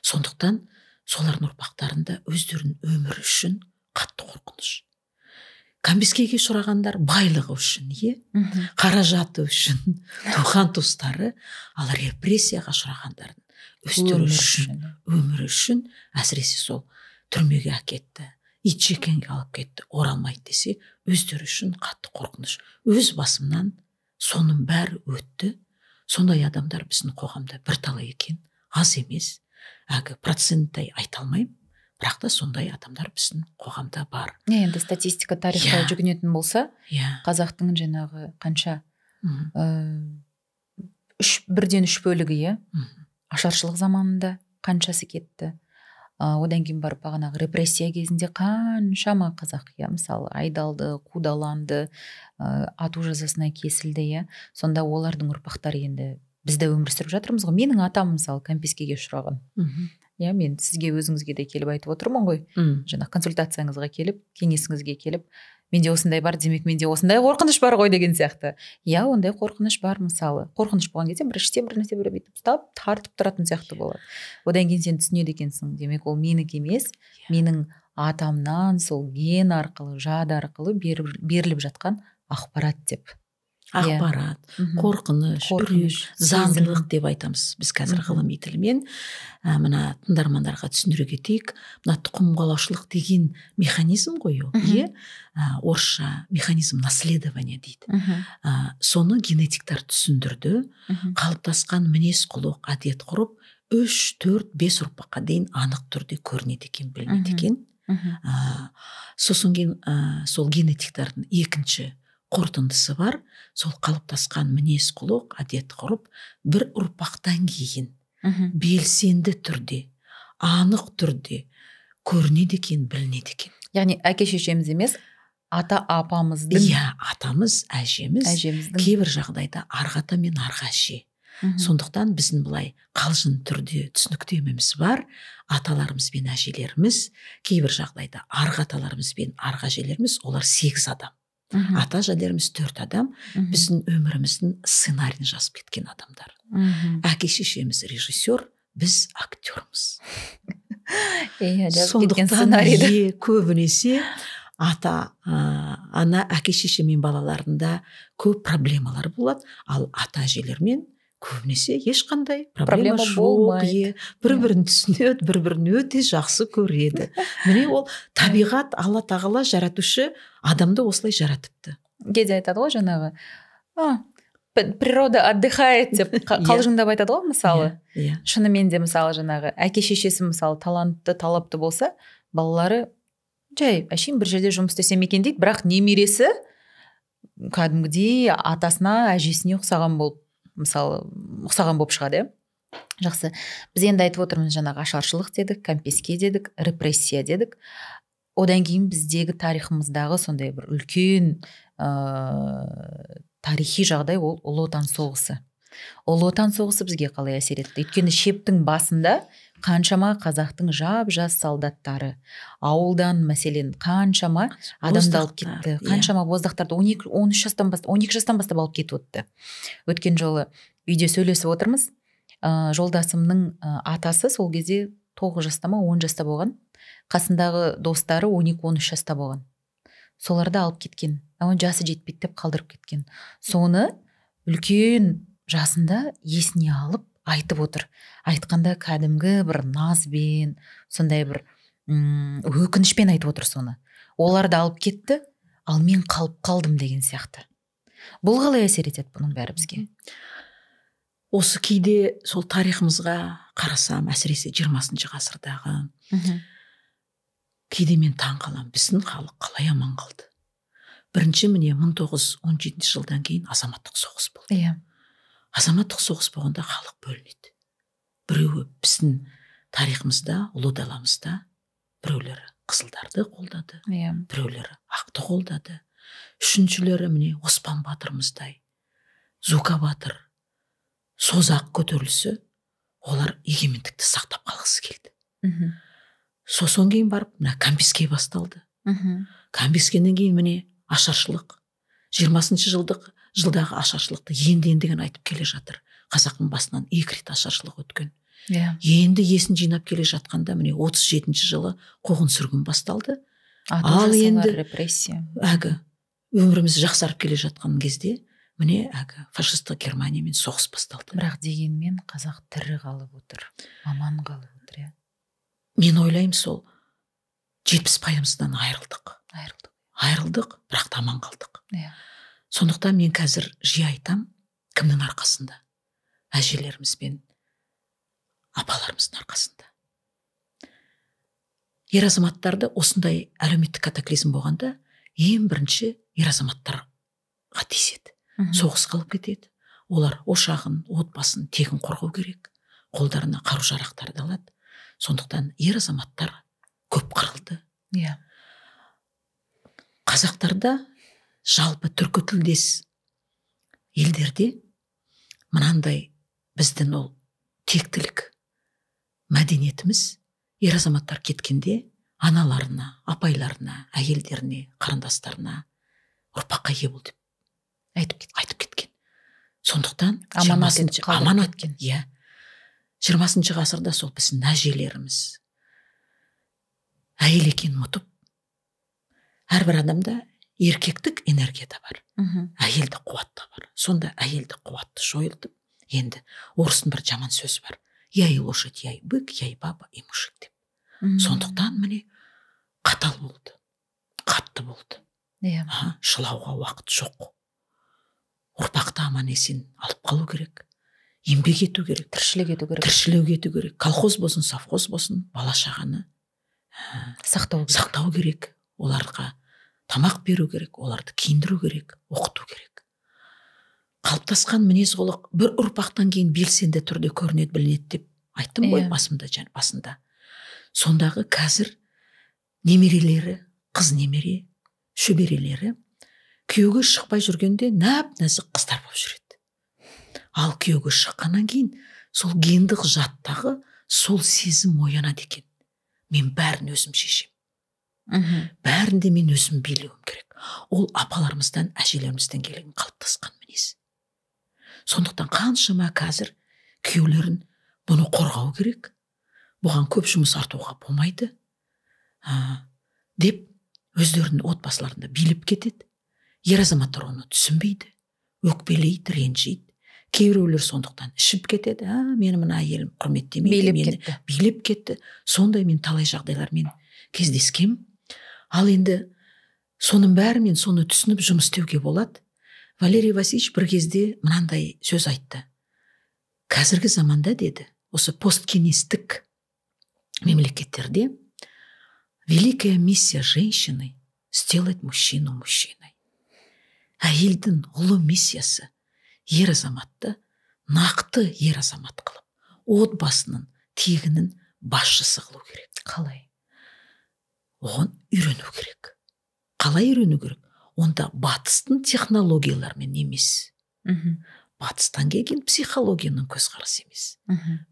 Сондықтан солардың ұрпақтарында өздерінің өмірі үшін қатты қорқыныш. Кәмпескеге ұшырағандар байлығы үшін, қаражаты үшін, туған туыстары, ал репрессияға ұшырағандардың өздері үшін, өмірі үшін, әсіресе сол түрмеге әкетті, итжеккенге алып кетті, оралмайды десе, өздері үшін қатты қорқыныш. Өз басымнан соның бәрі өтті. Сондай адамдар біздің қоғамда бірталай екен, аз емес. Әлгі проценттай айта алмаймын, бірақ та сондай адамдар біздің қоғамда бар. Енді статистика тарихқа жүгінетін болса, қазақтың жаңағы қанша 1/3 бөлігі, ашаршылық заманында қаншасы кетті. Одан кейін барып бағанағы репрессия кезінде қаншама қазақ, мысалы, айдалды, қудаланды, ату жазасына кесілді, Сонда олардың ұрпақтары енді біз де өмір сүріп жатырмыз ғой. Менің атам, мысалы, кәмпескеге ұшыраған. Иә, мен сізге өзіңізге де келіп айтып отырмын ғой. Жаңа консультацияңызға келіп, кеңесіңізге келіп, менде осындай бар, демек менде осындай қорқыныш бар ғой деген сияқты. Иә, ондай қорқыныш бар, мысалы. Қорқыныш болған кезде бір іште бір нәрсе бір бүйтіп ұстап, тартып тұратын сияқты болады. Одан кейін сен түсінеді екенсің, демек ол менікі емес, менің атамнан сол ген арқылы, жад арқылы беріліп жатқан ақпарат деп. Ақпарат, қорқыныш, үрей, заңдылық деп айтамыз. Біз қазір ғылыми тілмен мына тыңдармандарға түсіндіре кетейік. Мына тұқым қуалаушылық деген механизм ғой ол, орысша механизм наследования дейді. Соны генетиктер түсіндірді. Қалыптасқан мінез құлық, әдет ғұрып 3, 4, 5 ұрпаққа дейін анық түрде көрінеді екен, білінеді екен. Сосын кейін сол генетиктердің екінші қорытындысы бар, сол қалыптасқан мінез құлық, әдет ғұрып бір ұрпақтан кейін белсенді түрде, анық түрде көрінеді екен, білінеді екен. Яғни әке шешеміз емес, ата апамыздың. Иә, атамыз, әжеміз, кейбір жағдайда арғы ата мен арғы әже. Сондықтан біздің былай қалжың түрде түсініктемеміз бар, аталарымыз бен әжелеріміз, кейбір жағдайда арғы аталарымыз бен арғы әжелеріміз, олар 8 адам. Ата әжелеріміз 4 адам, біздің өміріміздің сценарийін жазып кеткен адамдар. Әке шешеміз режиссер, біз актерміз. Сондықтан көбінесе ата, ана, әке шеше мен балаларында көп проблемалар болады, ал ата әжелермен көбінесе ешқандай проблема жоқ, бір-бірін түсінеді, бір-бірін өте жақсы көреді. Міне ол табиғат, Алла тағала жаратушы адамды осылай жаратыпты. Кейде айтады ғой жаңағы, природа отдыхает деп қалжыңдап айтады ғой, мысалы. Шынымен де, мысалы, жаңағы әке шешесі, мысалы, талантты, талапты болса, балалары жай әшейін бір жерде жұмыс істесем екен дейді, бірақ немересі кәдімгідей атасына, әжесіне ұқсаған болып, мысалы, ұқсаған болып шығады, Жақсы. Біз енді айтып отырмыз, жаңағы ашаршылық дедік, кәмпеске дедік, репрессия дедік. Одан кейін біздегі тарихымыздағы сондай бір үлкен тарихи жағдай ол Ұлы Отан соғысы. Ұлы Отан соғысы бізге қалай әсер етті? Өйткені шептің басында қаншама қазақтың жап-жас солдаттары, ауылдан мәселен қаншама адамды алып кетті, қаншама боздақтарды 12 жастан бастап, 12 жастан бастап алып кетіп отты. Өткен жолы үйде сөйлесіп отырмыз, жолдасымның атасы сол кезде 9 жаста ма, 10 жаста болған, қасындағы достары 12-13 жаста болған. Соларды алып кеткен, оның жасы жетпейді деп қалдырып кеткен. Соны үлкен жасында есіне алып айтып отыр. Айтқанда кәдімгі бір назбен, сондай бір Өкінішпен айтып отыр соны. Оларды алып кетті, ал мен қалып қалдым деген сияқты. Бұл қалай әсер етеді бұның бәрі бізге? Осы кейде сол тарихымызға қарасам, әсіресе 20 ғасырдағы, кейде мен таң қаламын, біздің халық қалай аман қалды. Бірінші міне 1917 жылдан кейін азаматтық соғыс болды. Иә. Азаматтық соғыс болғанда халық бөлінеді. Біреуі біздің тарихымызда, ұлы даламызда біреулері қызылдарды қолдады, Иә. біреулері ақты қолдады. Үшіншілері міне Оспан батырымыздай, Зука батыр, Созақ көтерілісі, олар егемендікті сақтап қалғысы келді. Сосын кейін барып мына кәмпеске басталды. Кәмпескеннен кейін міне ашаршылық. 20 жылдағы ашаршылықты енді-ендіген айтып келе жатыр. Қазақтың басынан 2 рет ашаршылық өткен. Иә. Енді есін жинап келе жатқанда міне 37 жылы қуғын сүргін басталды. Ал енді репрессия. Әлгі өміріміз жақсарып келе жатқан кезде міне әлгі фашистік Германиямен соғыс басталды. Бірақ дегенмен қазақ тірі қалып отыр, аман қалып отыр, иә. Мен ойлаймын, сол 70%-дан айырылдық. Айырылдық. Айырылдық, бірақ та аман қалдық. Иә. Сондықтан мен қазір жиі айтам, кімнің арқасында? Әжелеріміз бен апаларымыздың арқасында. Ер азаматтарды осындай әлеуметтік катаклизм болғанда ең бірінші ер азаматтарға тиіседі. Соғыс қалып кетеді. Олар ошағын, отбасын тегін қорғау керек. Қолдарына қару-жарақтарды алады. Сондықтан ер азаматтар көп қырылды. Иә. Қазақтарда, жалпы түркі тілдес елдерде мынандай біздің ол тектілік мәдениетіміз, ер азаматтар кеткенде аналарына, апайларына, әйелдеріне, қарындастарына ұрпаққа ие бол деп айтып кеткен. Сондықтан аманат еткен. Иә. 20 ғасырда сол біздің әжелеріміз әйел екенін ұмытып, әрбір адамда еркектік энергия да бар, әйелдік қуат та бар. Сонда әйелдік қуатты жойылтып, енді орыстың бір жаман сөзі бар: я и лошадь, я и бык, я и баба, и мужик деп. Сондықтан міне қатал болды, қатты болды. Иә. Жылауға уақыт жоқ. Ұрпақты аман есен алып қалу керек, еңбек ету керек, тіршілік ету керек, тіршілік ету керек. Колхоз болсын, совхоз болсын, бала шағаны сақтау керек. Керек, оларға тамақ беру керек, оларды киіндіру керек, оқыту керек. Қалыптасқан мінез құлық бір ұрпақтан кейін белсенді түрде көрінеді, білінеді деп айттым ғой басымда, және басында. Сондағы қазір немерелері, қыз немере, шөберелері күйеуге шықпай жүргенде нәп-нәзік қыздар болып жүреді. Ал күйеуге шыққаннан кейін сол гендік жаттағы сол сезім оянады екен. Мен бәрін өзім шешем. Бәрін де мен өзім билеуім керек. Ол апаларымыздан, әжелерімізден келген қалыптасқан мінез. Сондықтан қаншама қазір күйеулерін бұны қорғау керек, бұған көп жұмыс артуға болмайды деп өздерінің отбасыларында билеп кетеді. Ер азаматтар оны түсінбейді, өкпелейді, ренжиді. Кейбіреулер сондықтан ішіп кетеді. Мені мына әйелім құрметтемейді, мені билеп кетті. Сондай мен талай жағдайлармен кездескем. Ал енді соның бәрімен соны түсініп жұмыс істеуге болады. Валерий Васильевич бір кезде мынандай сөз айтты. Қазіргі заманда, деді, осы посткеңестік мемлекеттерде великая миссия женщины сделать мужчину мужчиной. Әйелдің ұлы миссиясы ер азаматты нақты ер азамат қылып, отбасының тегінің басшысы қылу керек. Қалай? Оған үйрену керек. Қалай үйрену керек? Онда батыстың технологияларымен емес. Батыстан келген психологияның көзқарасы емес.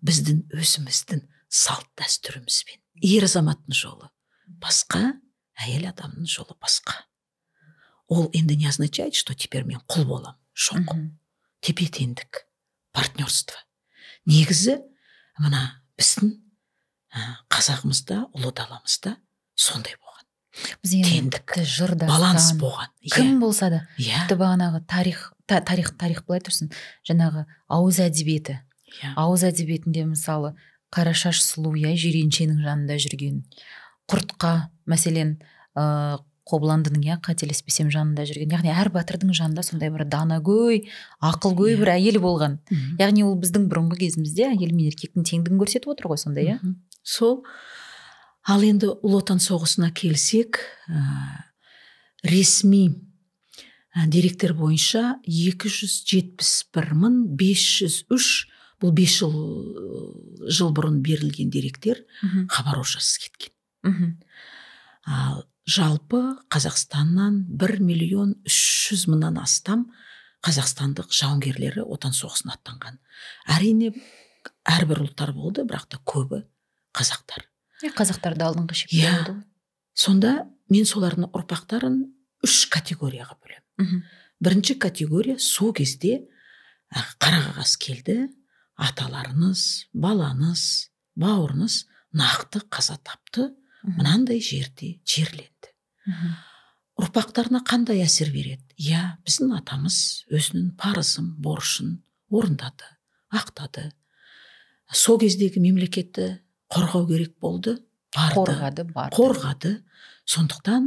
Біздің өзіміздің салт дәстүрімізбен. Ер азаматтың жолы басқа, әйел адамның жолы басқа. Ол енді не означает, что теперь мен құл болам. Жоқ. Тепе-теңдік, партнерство. Негізі мына біздің қазағымызда, ұлы даламызда сондай болған. Біз енді теңдік, баланс болған. Кім болса да, тіпті бағанағы тарих былай тұрсын, жаңағы ауыз әдебиеті. Ауыз әдебиетінде мысалы Қарашаш сұлу, Жиреншенің жанында жүрген, Құртқа, мәселен, Қобыландының, иә, қателеспесем, жанында жүрген. Яғни әр батырдың жанында сондай бір данагөй, ақылгөй бір әйел болған. Яғни ол біздің бұрынғы кезімізде әйел мен еркектің теңдігін көрсетіп отыр ғой сонда, иә? Сол. Ал енді Ұлы Отан соғысына келсек, ресми деректер бойынша 271 503, бұл 5 жыл бұрын берілген деректер, хабар ошарсыз кеткен. Ал жалпы Қазақстаннан 1 миллион 300 мыңнан астам қазақстандық жауынгерлері Отан соғысына аттанған. Әрине, әрбір ұлттар болды, бірақ та көбі қазақтар. Қазақтарды алдыңғы шепте болды ғой. Сонда мен солардың ұрпақтарын 3 категорияға бөлемін. Бірінші категория, сол кезде қара қағаз келді, аталарыңыз, балаңыз, бауырыңыз нақты қаза тапты, мынандай жерде жерленді. Ұрпақтарына қандай әсер береді? Иә, біздің атамыз өзінің парызын, борышын орындады, ақтады. Сол кездегі мемлекетті қорғау керек болды, барды. Қорғады, барды. Қорғады. Сондықтан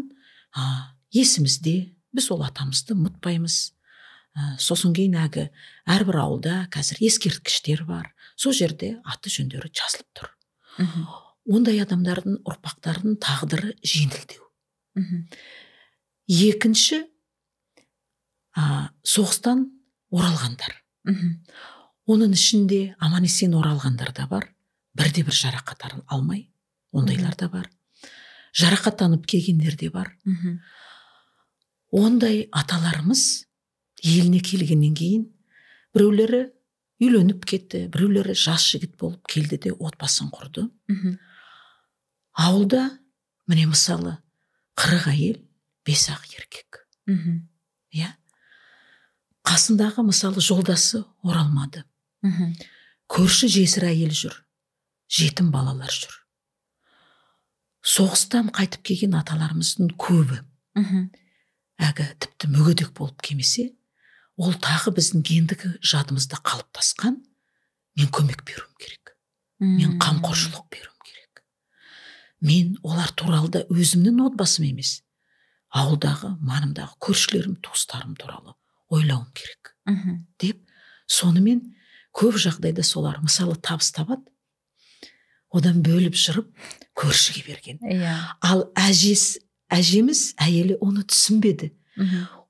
есімізде, біз ол атамызды ұмытпаймыз. Сосын кейін әлгі әрбір ауылда қазір ескерткіштер бар. Сол жерде аты жөндері жазылып тұр. Ондай адамдардың ұрпақтарының тағдыры жеңілдеу. Екінші, соғыстан оралғандар. Оның ішінде аман есен оралғандар да бар, бірде бір жарақат алмай, ондайлар да бар. Жарақаттанып келгендер де бар. Ондай аталарымыз еліне келгеннен кейін біреулері үйленіп кетті, біреулері жас жігіт болып келді де отбасын құрды. Ауылда, міне мысалы, 40 әйел, 5-ақ еркек. Иә? Қасындағы мысалы жолдасы оралмады. Көрші жесір әйел жүр, жетім балалар жүр. Соғыстан қайтып келген аталарымыздың көбі, әлгі тіпті мүгедек болып келмесе, ол тағы біздің гендігі жадымызда қалыптасқан, мен көмек беруім керек, мен қамқоршылық беруім керек. Мен олар туралы да өзімнің отбасым емес, ауылдағы, маңымдағы көршілерім, туыстарым туралы ойлауым керек деп, сонымен көп жағдайда солар мысалы табыс табады, одан бөліп жырып көршіге берген. Ал әжеміз, әйелі оны түсінбеді.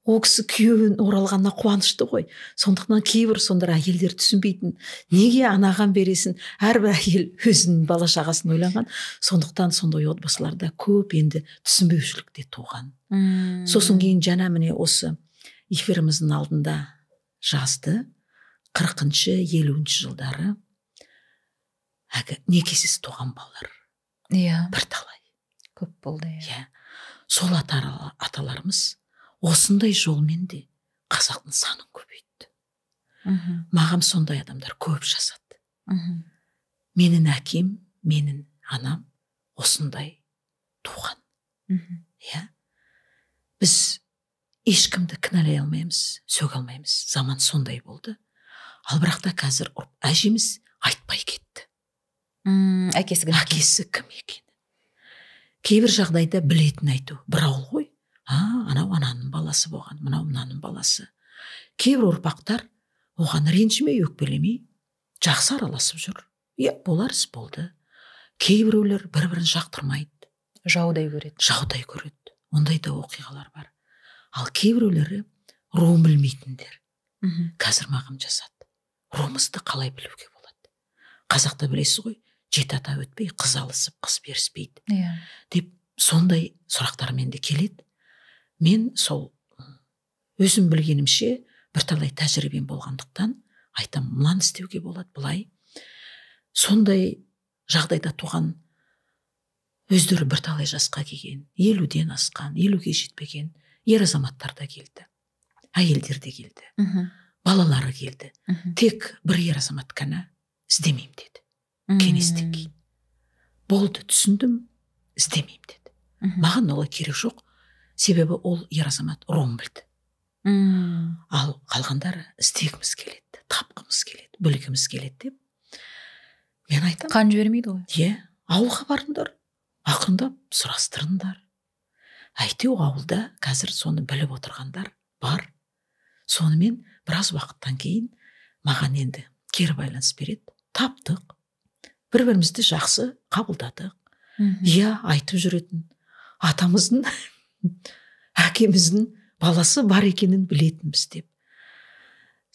Ол кісі күйеуін оралғанына қуанышты ғой. Сондықтан кейбір сондар әйелдер түсінбейтін. Неге анаған бересің? Әрбір әйел өзінің бала шағасын ойлаған. Сондықтан сондай отбасыларда көп енді түсінбеушілік те туған. Сосын кейін жаңа міне осы эфиріміздің алдында жазды, 40-шы, 50-ші жылдары әлгі некесіз туған балалар. Бірталай. Көп болды. Иә. Сол аталарымыз осындай жолмен де қазақтың санын көбейтті. Маған сондай адамдар көп жазады. Менің әкем, менің анам осындай туған. Иә. Біз ешкімді кінәлай алмаймыз, сөге алмаймыз. Заман сондай болды. Ал бірақ та қазір әжеміз айтпай кетті. Әкесі кім? Әкесі кім екенін. Кейбір жағдайда білетін айту. Бір ауыл ғой. Анау ананың баласы болған, мынау мынаның баласы. Кейбір ұрпақтар оған ренжімей, өкпелемей, жақсы араласып жүр. Иә, болар іс болды. Кейбіреулер бір-бірін жақтырмайды. Жаудай көреді. Жаудай көреді. Ондай да оқиғалар бар. Ал кейбіреулері руын білмейтіндер. Қазір маған жазады. Руымызды қалай білуге болады? Қазақта білесіз ғой, жеті ата өтпей, қыз алысып, қыз беріспейді. Деп сондай сұрақтармен де келеді. Мен сол өзім білгенімше бірталай тәжірибем болғандықтан айтам, мынаны істеуге болады, былай. Сондай жағдайда туған өздері бірталай жасқа келген, 50-ден асқан, 50-ге жетпеген ер азаматтар да келді, әйелдер де келді, балалары келді. Тек бір ер азамат қана іздемеймін деді. Кеңестен кейін. Болды, түсіндім, іздемеймін деді. Маған олай керек жоқ, себебі ол ер азамат руын білді. Ал қалғандары іздегіміз келеді, тапқымыз келеді, білгіміз келеді деп. Мен айтамын. Қан жібермейді ғой. Иә, ауылға барыңдар. Ақырындап сұрастырыңдар. Әйтеу ауылда қазір соны біліп отырғандар бар. Сонымен біраз уақыттан кейін маған енді кері байланыс береді. Таптық. Бір-бірімізді жақсы қабылдадық. Иә, айтып жүретін атамыздың, әкеміздің баласы бар екенін білетінбіз деп.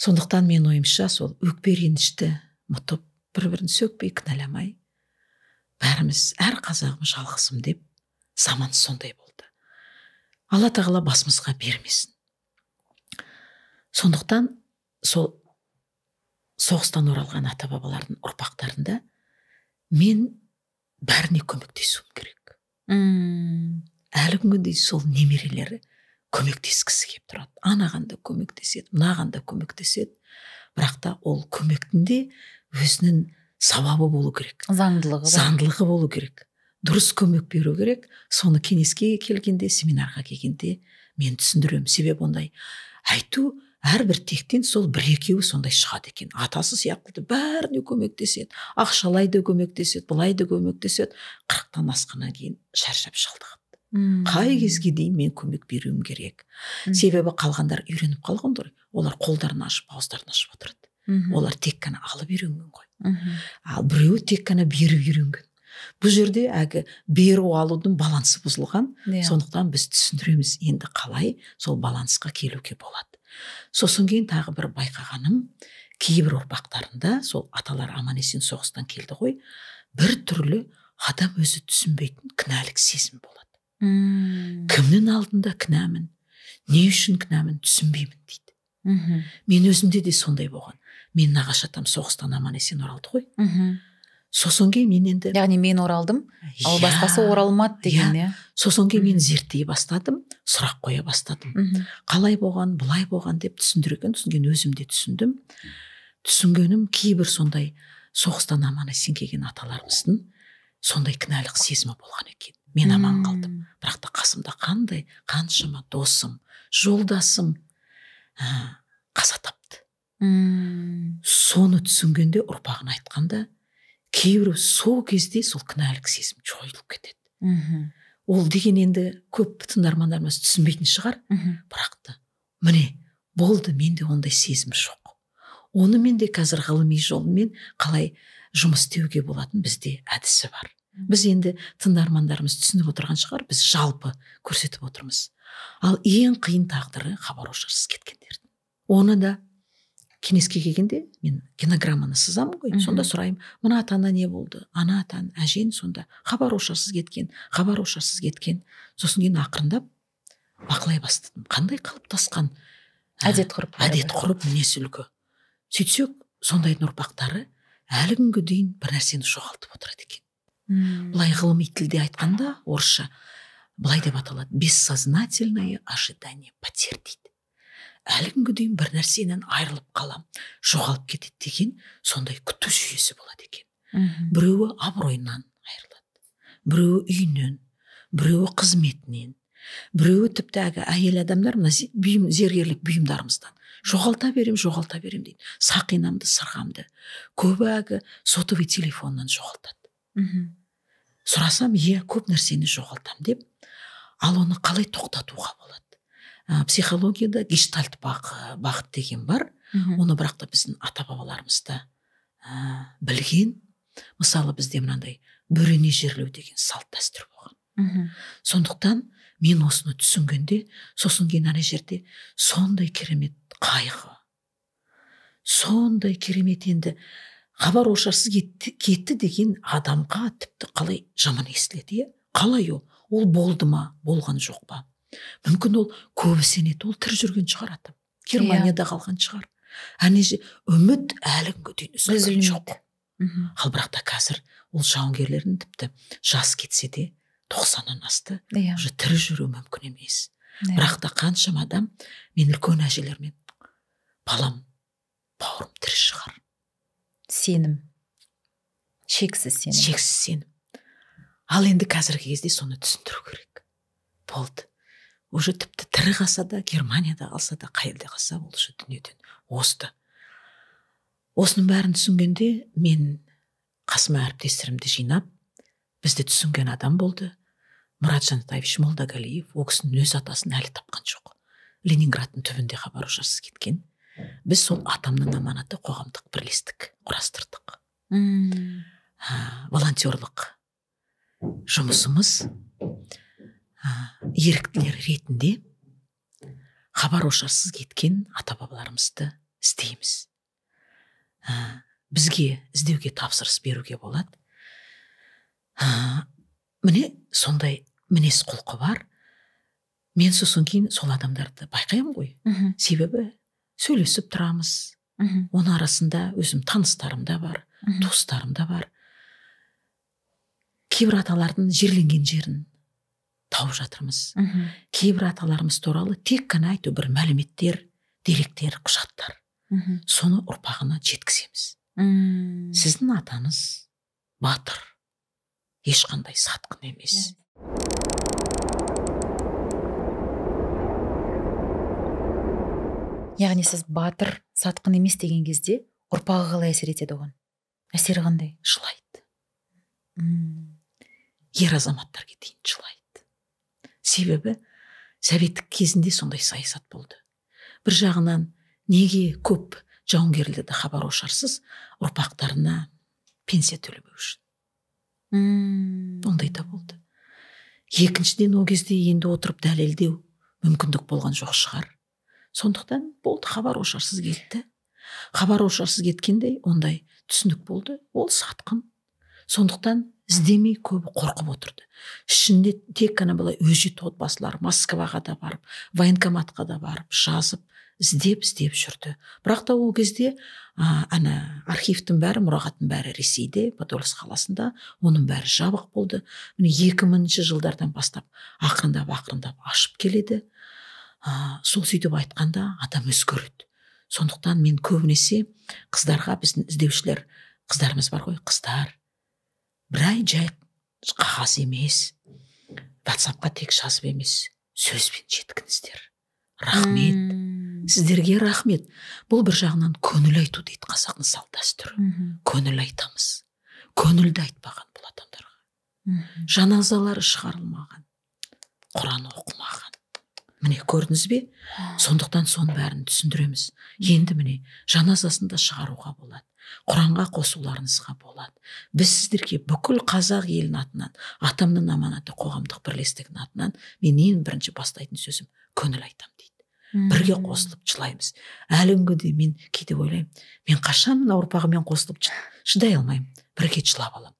Сондықтан мен ойымша сол өкпе ренішті ұмытып, бір-бірін сөкпей, кінәламай, бәріміз, әр қазағым жалғызым деп, заман сондай болды. Алла тағала басымызға бермесін. Сондықтан сол соғыстан оралған ата-бабалардың ұрпақтарында мен бәріне көмектесуім керек. Әлі күнге дейін сол немерелері көмектескісі келіп тұрады. Анаған да көмектеседі, мынаған да көмектеседі. Бірақ та ол көмектің де өзінің сауабы болу керек. Заңдылығы бар. Заңдылығы болу керек. Дұрыс көмек беру керек. Соны кеңеске келгенде, семинарға келгенде мен түсіндіремін. Себебі ондай айту әрбір тектен сол бір екеуі сондай шығады екен. Атасы сияқты бәріне көмектеседі. Ақшалай да көмектеседі, былай да көмектеседі. 40-тан асқаннан кейін шаршап шалдығады. Қай кезге дейін мен көмек беруім керек? Себебі қалғандар үйреніп қалған ғой. Олар қолдарын ашып, ауыздарын ашып отырады. Олар тек қана алып үйренген ғой. Ал біреуі тек қана беріп үйренген. Бұл жерде әлгі беру алудың балансы бұзылған. Сондықтан біз түсіндіреміз енді қалай сол балансқа келуге болады. Сосын кейін тағы бір байқағаным, кейбір ұрпақтарында сол аталар аман есен соғыстан келді ғой, бір түрлі адам өзі түсінбейтін кінәлік сезім болады. Кімнің алдында кінәмін, не үшін кінәмін түсінбеймін дейді. Мен өзімде де сондай болған. Мен нағашы атам соғыстан аман есен оралды ғой. Сосын кейін мен енді, яғни мен оралдым, ал басқасы оралмады деген, иә. Сосын кейін мен зерттей бастадым, сұрақ қоя бастадым. Қалай болған, былай болған деп түсіндірген, түсінген өзім де түсіндім. Түсінгенім кейбір сондай соғыстан аман есен келген аталарымыздың сондай кінәлік сезімі болған екен. Мен аман қалдым. Бірақ та қасымда қандай, қаншама досым, жолдасым қаза тапты. Соны түсінгенде ұрпағына айтқанда, кейбіреу сол кезде сол кінәлік сезім жойылып кетеді. Ол деген енді көп тыңдармандарымыз түсінбейтін шығар, бірақ та міне болды, менде ондай сезім жоқ. Оны менде қазір ғылыми жолмен қалай жұмыс істеуге болатын бізде әдісі бар. Біз енді тыңдармандарымыз түсініп отырған шығар, біз жалпы көрсетіп отырмыз. Ал ең қиын тағдыры хабар ошарсыз кеткендердің. Оны да кеңеске келгенде мен генограмманы сызамын ғой, сонда сұраймын, мына ата-ана не болды, ана атан, әжең сонда хабар ошарсыз кеткен, хабар ошарсыз кеткен. Сосын кейін ақырындап бақылай бастадым, қандай қалыптасқан әдет ғұрып, әдет ғұрып, мінез үлгі. Сөйтсек, сондайдың ұрпақтары әлі күнге дейін бір нәрсені жоғалтып отырады екен. Былай ғылыми тілде айтқанда, орысша былай деп аталады, бессознательное ожидание потерь дейді. Әлі күнге дейін бір нәрсенен айырылып қалам, жоғалып кетеді деген сондай күту жүйесі болады екен. Біреуі абыройынан айырылады, біреуі үйінен, біреуі қызметінен, біреуі тіпті әлгі әйел адамдар мына бұйым, зергерлік бұйымдарымыздан жоғалта берем, жоғалта берем дейді. Сақинамды, сырғамды. Көбі әлгі сотовый телефоннан жоғалтады. Сұрасам, иә, көп нәрсені жоғалтам деп. Ал оны қалай тоқтатуға болады? Психологияда гештальт бағыт деген бар. Оны бірақ та біздің ата-бабаларымыз да білген. Мысалы, бізде мынандай бөрене жерлеу деген салт дәстүр болған. Сондықтан мен осыны түсінгенде, сосын кейін ана жерде сондай керемет қайғы, сондай керемет енді хабар ошарсыз кетті деген адамға тіпті қалай жаман естіледі, иә? Қалай ол? Ол болды ма, болған жоқ па? Мүмкін ол көбі сенеді, ол тірі жүрген шығар атам. Германияда қалған шығар. Әне үміт әлі күнге дейін үзілген жоқ. Ал бірақ та қазір ол жауынгерлердің тіпті жас кетсе де 90-нан асты, уже тірі жүру мүмкін емес. Бірақ та қаншама адам, мен үлкен әжелермен, балам, бауырым тірі шығар. Сенім. Шексіз сенім. Шексіз сенім. Ал енді қазіргі кезде соны түсіндіру керек. Болды. Уже тіпті тірі қалса да, Германияда қалса да, қай елде қалса, ол уже дүниеден озды. Осының бәрін түсінгенде мен қасыма әріптестерімді жинап, Бізді түсінген адам болды. Мұрат Жанатаевич Молдагалиев, ол кісінің өз атасын әлі тапқан жоқ. Ленинградтың түбінде хабар ошарсыз кеткен. Біз сол атамның аманаты қоғамдық бірлестік құрастырдық. Волонтерлық жұмысымыз еріктілер ретінде хабар ошарсыз кеткен ата-бабаларымызды іздейміз. Бізге іздеуге тапсырыс беруге болады. Міне сондай мінез құлқы бар. Мен сосын кейін сол адамдарды байқаймын ғой. Себебі сөйлесіп тұрамыз. Оның арасында өзім таныстарым да бар, туыстарым да бар. Кейбір аталардың жерленген жерін тауып жатырмыз. Кейбір аталарымыз туралы тек қана айту бір мәліметтер, деректер, құжаттар. Соны ұрпағына жеткіземіз. Сіздің атаңыз батыр, ешқандай сатқын емес. Яғни сіз батыр, сатқын емес деген кезде ұрпағы қалай әсер етеді оған? Әсері қандай? Жылайды. Ер азаматтарға дейін жылайды. Себебі советтік кезінде сондай саясат болды. Бір жағынан неге көп жауынгерлерді хабар ошарсыз ұрпақтарына пенсия төлемеу үшін. Ондай да болды. Екіншіден, ол кезде енді отырып дәлелдеу мүмкіндік болған жоқ шығар. Сондықтан болды, хабар ошарсыз кетті. Хабар ошарсыз кеткендей ондай түсінік болды. Ол сатқын. Сондықтан іздемей көбі қорқып отырды. Ішінде тек қана былай өжет отбасылар Москваға да барып, военкоматқа да барып, жазып, іздеп жүрді. Бірақ та ол кезде ана архивтің бәрі, мұрағаттың бәрі Ресейде, Подольск қаласында, оның бәрі жабық болды. Міне 2000 жылдардан бастап ақырындап ашып келеді. Сол сөйтіп айтқанда адам өзгереді. Сондықтан мен көбінесе қыздарға, біздің іздеушілер қыздарымыз бар ғой, қыздар бір ай жай қағаз емес, WhatsApp-қа тек жазып емес, сөзбен жеткіңіздер. Рахмет. Сіздерге рахмет. Бұл бір жағынан көңіл айту дейді қазақтың салт дәстүрі. Көңіл айтамыз. Көңілді айтпаған бұл адамдарға. Жаназалары шығарылмаған, Құран оқымаған. Міне көрдіңіз бе? Сондықтан соның бәрін түсіндіреміз. Енді міне жаназасын да шығаруға болады. Құранға қосуларыңызға болады. Біз сіздерге бүкіл қазақ елінің атынан, атамның аманаты қоғамдық бірлестігінің атынан мен ең бірінші бастайтын сөзім көңіл айтам дейді. Бірге қосылып жылаймыз. Әлі күнге дейін мен кейде ойлаймын, мен қашан мына ұрпағыммен қосылып шыдай алмаймын, бірге жылап аламын.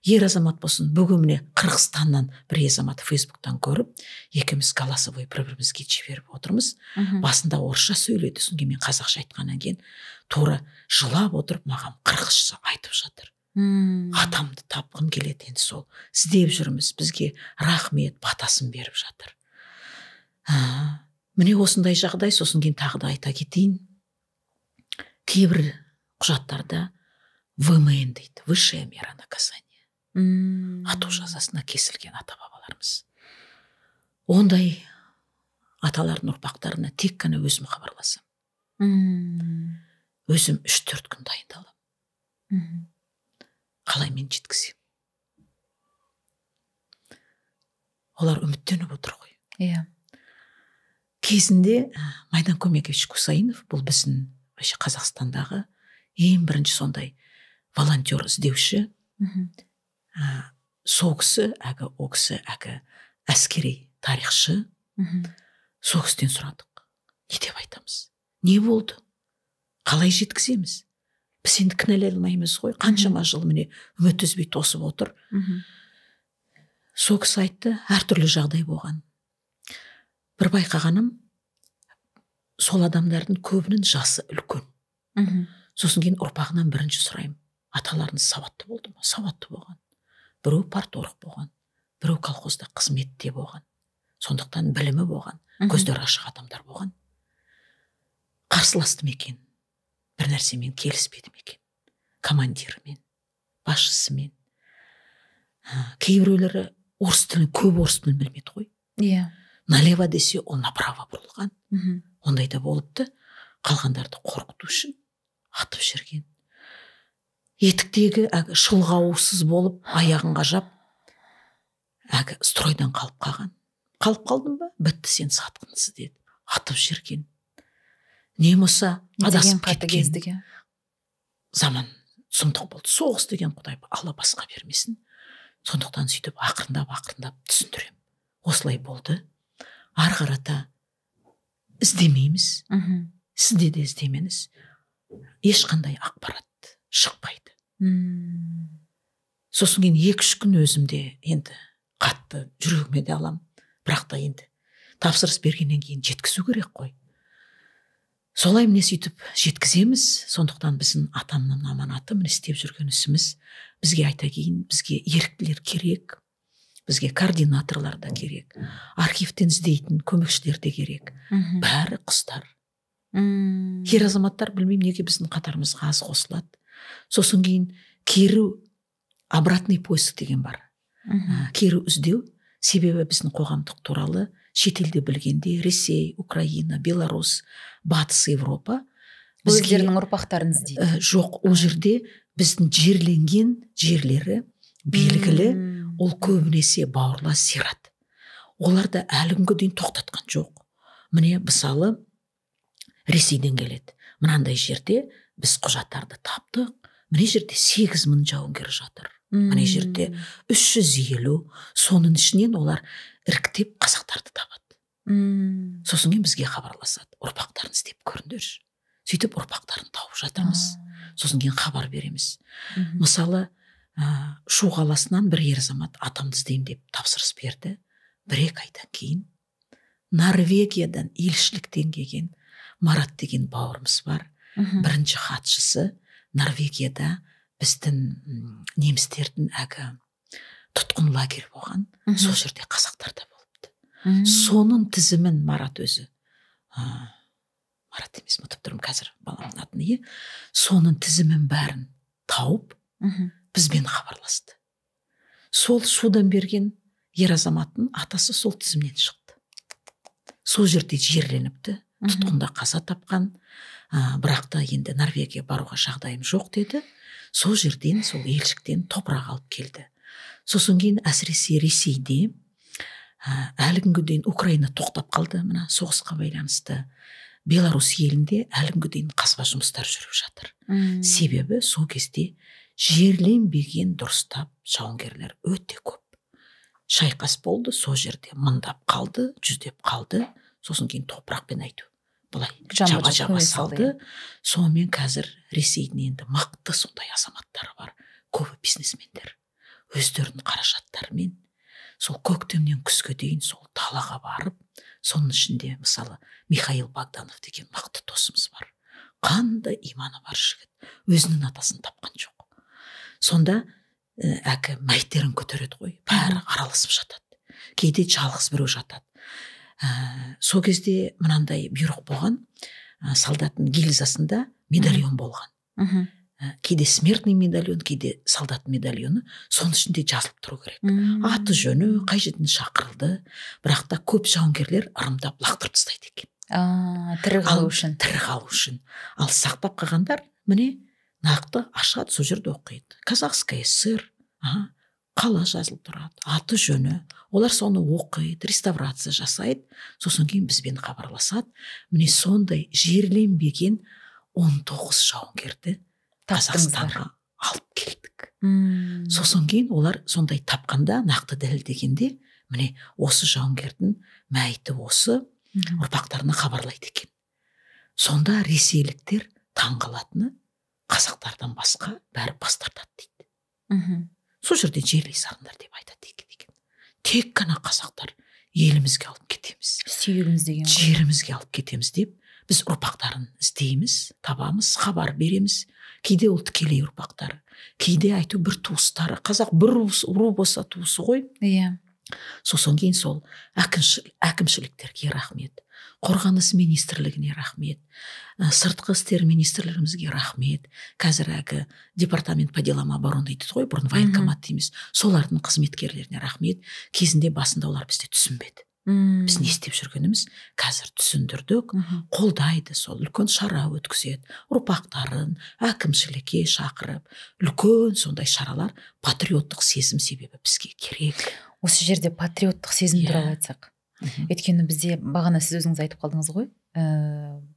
Ер азамат болсын, бүгін міне Қырғызстаннан бір азамат Фейсбуктан көріп, екеуміз голосовой бір-бірімізге жіберіп отырмыз. Басында орысша сөйледі, содан кейін мен қазақша айтқаннан кейін тура жылап отырып маған қырғызша айтып жатыр. Атамды тапқым келеді енді сол. Іздеп жүрміз, бізге рахмет, батасын беріп жатыр. Міне осындай жағдай, сосын кейін тағы да айта кетейін. Кейбір құжаттарда ВМН дейді, высшая мера наказания. Ату жазасына кесілген ата-бабаларымыз. Ондай аталардың ұрпақтарына тек қана өзім хабарласам. Өзім 3-4 күн дайындаламын. Қалай мен жеткіземін? Олар үміттеніп отыр ғой. Иә. Кезінде Майдан Көмекович Кусаинов, бұл біздің вообще Қазақстандағы ең бірінші сондай волонтер іздеуші. Сол кісі, әгі о кісі, әгі әскери тарихшы. Сол кісіден сұрадық. Не деп айтамыз? Не болды? Қалай жеткіземіз? Біз енді кінәлай алмаймыз ғой. Қаншама жыл міне үміт үзбей тосып отыр. Сол кісі айтты, әртүрлі жағдай болған. Бір байқағаным, сол адамдардың көбінің жасы үлкен. Сосын кейін ұрпағынан бірінші сұраймын. Аталарыңыз сауатты болды ма? Сауатты болған. Біреу парторг болған, біреу колхозда қызметте болған. Сондықтан білімі болған, көздері ашық адамдар болған. Қарсыласты ма екен? Бір нәрсемен келіспеді ме екен? Командирімен, басшысымен. Кейбіреулері орыс тілін, көп орыс тілін білмеді ғой. Иә. Налево десе, ол направо бұрылған. Ондай да болыпты. Қалғандарды қорқыту үшін атып жіберген. Етіктегі шылғаусыз болып, аяғын қажап, Әлгі стройдан қалып қалған. Қалып қалдың ба? Бітті, сен сатқынсың деді. Атып жіберген. Не болса адасып кеткен. Заман сұмдық болды. Соғыс деген Құдай Алла басқа бермесін. Сондықтан сөйтіп ақырындап түсіндіремін. Осылай болды. Ары қарата іздемейміз. Сізде де іздемеңіз. Ешқандай ақпарат шықпайды. Сосын кейін 2-3 күн өзімде енді қатты жүрегіме де алам. Бірақ та енді тапсырыс бергеннен кейін жеткізу керек қой. Солай міне сөйтіп жеткіземіз. Сондықтан біздің атамның аманаты, міне істеп жүрген ісіміз, бізге айта кейін, бізге еріктілер керек, бізге координаторлар да керек, архивтен іздейтін көмекшілер де керек. Бәрі қыздар. Ер азаматтар білмеймін неге біздің қатарымызға аз қосылады. Сосын кейін кері обратный поиск деген бар. Кері іздеу, себебі біздің қоғамдық туралы шетелде білгенде Ресей, Украина, Беларусь, Батыс Европа өздерінің ұрпақтарын іздейді. Жоқ, ол жерде біздің жерленген жерлері белгілі, ол көбінесе бауырлас зират. Олар да әлі күнге дейін тоқтатқан жоқ. Міне мысалы Ресейден келеді. Мынандай жерде біз құжаттарды таптық. Міне жерде 8000 жауынгер жатыр. Міне жерде 350, соның ішінен олар іріктеп қазақтарды табады. Сосын кейін бізге хабарласады. Ұрпақтарын іздеп көріңдерші. Сөйтіп ұрпақтарын тауып жатырмыз. Сосын кейін хабар береміз. Мысалы, Шу қаласынан бір ер азамат атамды іздеймін деп тапсырыс берді. 1-2 айдан кейін Норвегиядан елшіліктен келген Марат деген бауырымыз бар. Бірінші хатшысы Норвегияда біздің немістердің әгі тұтқын лагерь болған. Сол жерде қазақтар да болыпты. Соның тізімін Марат өзі, Марат емес, ұмытып тұрмын қазір баламның атын, ие. Соның тізімін бәрін тауып, бізбен хабарласты. Сол Шудан берген ер азаматтың атасы сол тізімнен шықты. Сол жерде жерленіпті, тұтқында қаза тапқан. Бірақ та енді Норвегия баруға жағдайым жоқ деді. Сол жерден, сол елшіктен топырақ алып келді. Сосын кейін әсіресе Ресейде әлі күнге дейін Украина тоқтап қалды, мына соғысқа байланысты. Беларусь елінде әлі күнге дейін қазба жұмыстар жүріп жатыр. Себебі сол кезде жерленбеген дұрыстап жауынгерлер өте көп. Шайқас болды, сол жерде мыңдап қалды, жүздеп қалды. Сосын кейін топырақпен айту. Былай жаба-жаба салды. Сонымен қазір Ресейдің енді мықты сондай азаматтары бар. Көбі бизнесмендер. Өздерінің қаражаттарымен сол көктемнен күзге дейін сол далаға барып, соның ішінде мысалы Михаил Богданов деген мықты досымыз бар. Қандай иманы бар жігіт. Өзінің атасын тапқан жоқ. Сонда әкі мәйіттерін көтереді ғой. Бәрі араласып жатады. Кейде жалғыз біреу жатады. Сол кезде мынандай бұйрық болған, солдаттың гильзасында медальон болған. Кейде смертный медальон, кейде солдат медальоны, соның ішінде жазылып тұру керек. Аты жөні, қай жерден шақырылды. Бірақ та көп жауынгерлер ырымдап лақтырып тастайды екен. Тірі қалу үшін. Тірі қалу үшін. Ал сақтап қалғандар міне нақты ашады, сол жерде оқиды. Казахская ССР, қала жазылып тұрады, аты жөні. Олар соны оқиды, реставрация жасайды, сосын кейін бізбен хабарласады. Міне сондай жерленбеген 19 жауынгерді Қазақстанға алып келдік. Сосын кейін олар сондай тапқанда, нақты дәлелдегенде, міне осы жауынгердің мәйіті осы, ұрпақтарына хабарлайды екен. Сонда ресейліктер таңғалатыны, қазақтардан басқа бәрі бас тартады дейді. Сол жерден жерлей салыңдар деп айтады екен. Тек қана қазақтар елімізге алып кетеміз. Сүйегіміз деген. Жерімізге алып кетеміз деп біз ұрпақтарын іздейміз, табамыз, хабар береміз. Кейде ол тікелей ұрпақтары, кейде айту бір туыстары. Қазақ бір ру болса туысы ғой. Иә. Сосын кейін сол әкімшіліктерге рахмет, қорғаныс министрлігіне рахмет, сыртқы істер министрлігімізге рахмет. Қазір әлгі департамент по делам обороны дейді ғой, бұрын военкомат дейміз, солардың қызметкерлеріне рахмет. Кезінде басында олар бізді түсінбеді. Біз не істеп жүргеніміз қазір түсіндірдік, қолдайды, сол үлкен шара өткізеді, ұрпақтарын әкімшілікке шақырып, үлкен сондай шаралар, патриоттық сезім себебі бізге керек. Осы жерде патриоттық сезім туралы айтсақ. Өйткені бізде бағана сіз өзіңіз айтып қалдыңыз ғой,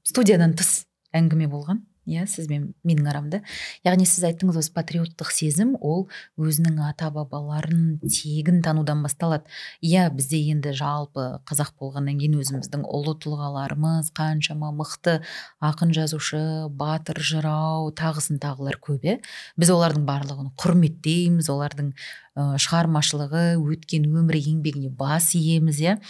студиядан тыс әңгіме болған, иә, сіз бен менің арамда. Яғни сіз айттыңыз, осы патриоттық сезім ол өзінің ата-бабаларын тегін танудан басталады. Иә, бізде енді жалпы қазақ болғаннан кейін өзіміздің ұлы тұлғаларымыз қаншама мықты ақын, жазушы, батыр, жырау, тағысын тағылар көп, иә. Біз олардың барлығын құрметтейміз, олардың шығармашылығы, өткен өмірі, еңбегіне бас иеміз, иә.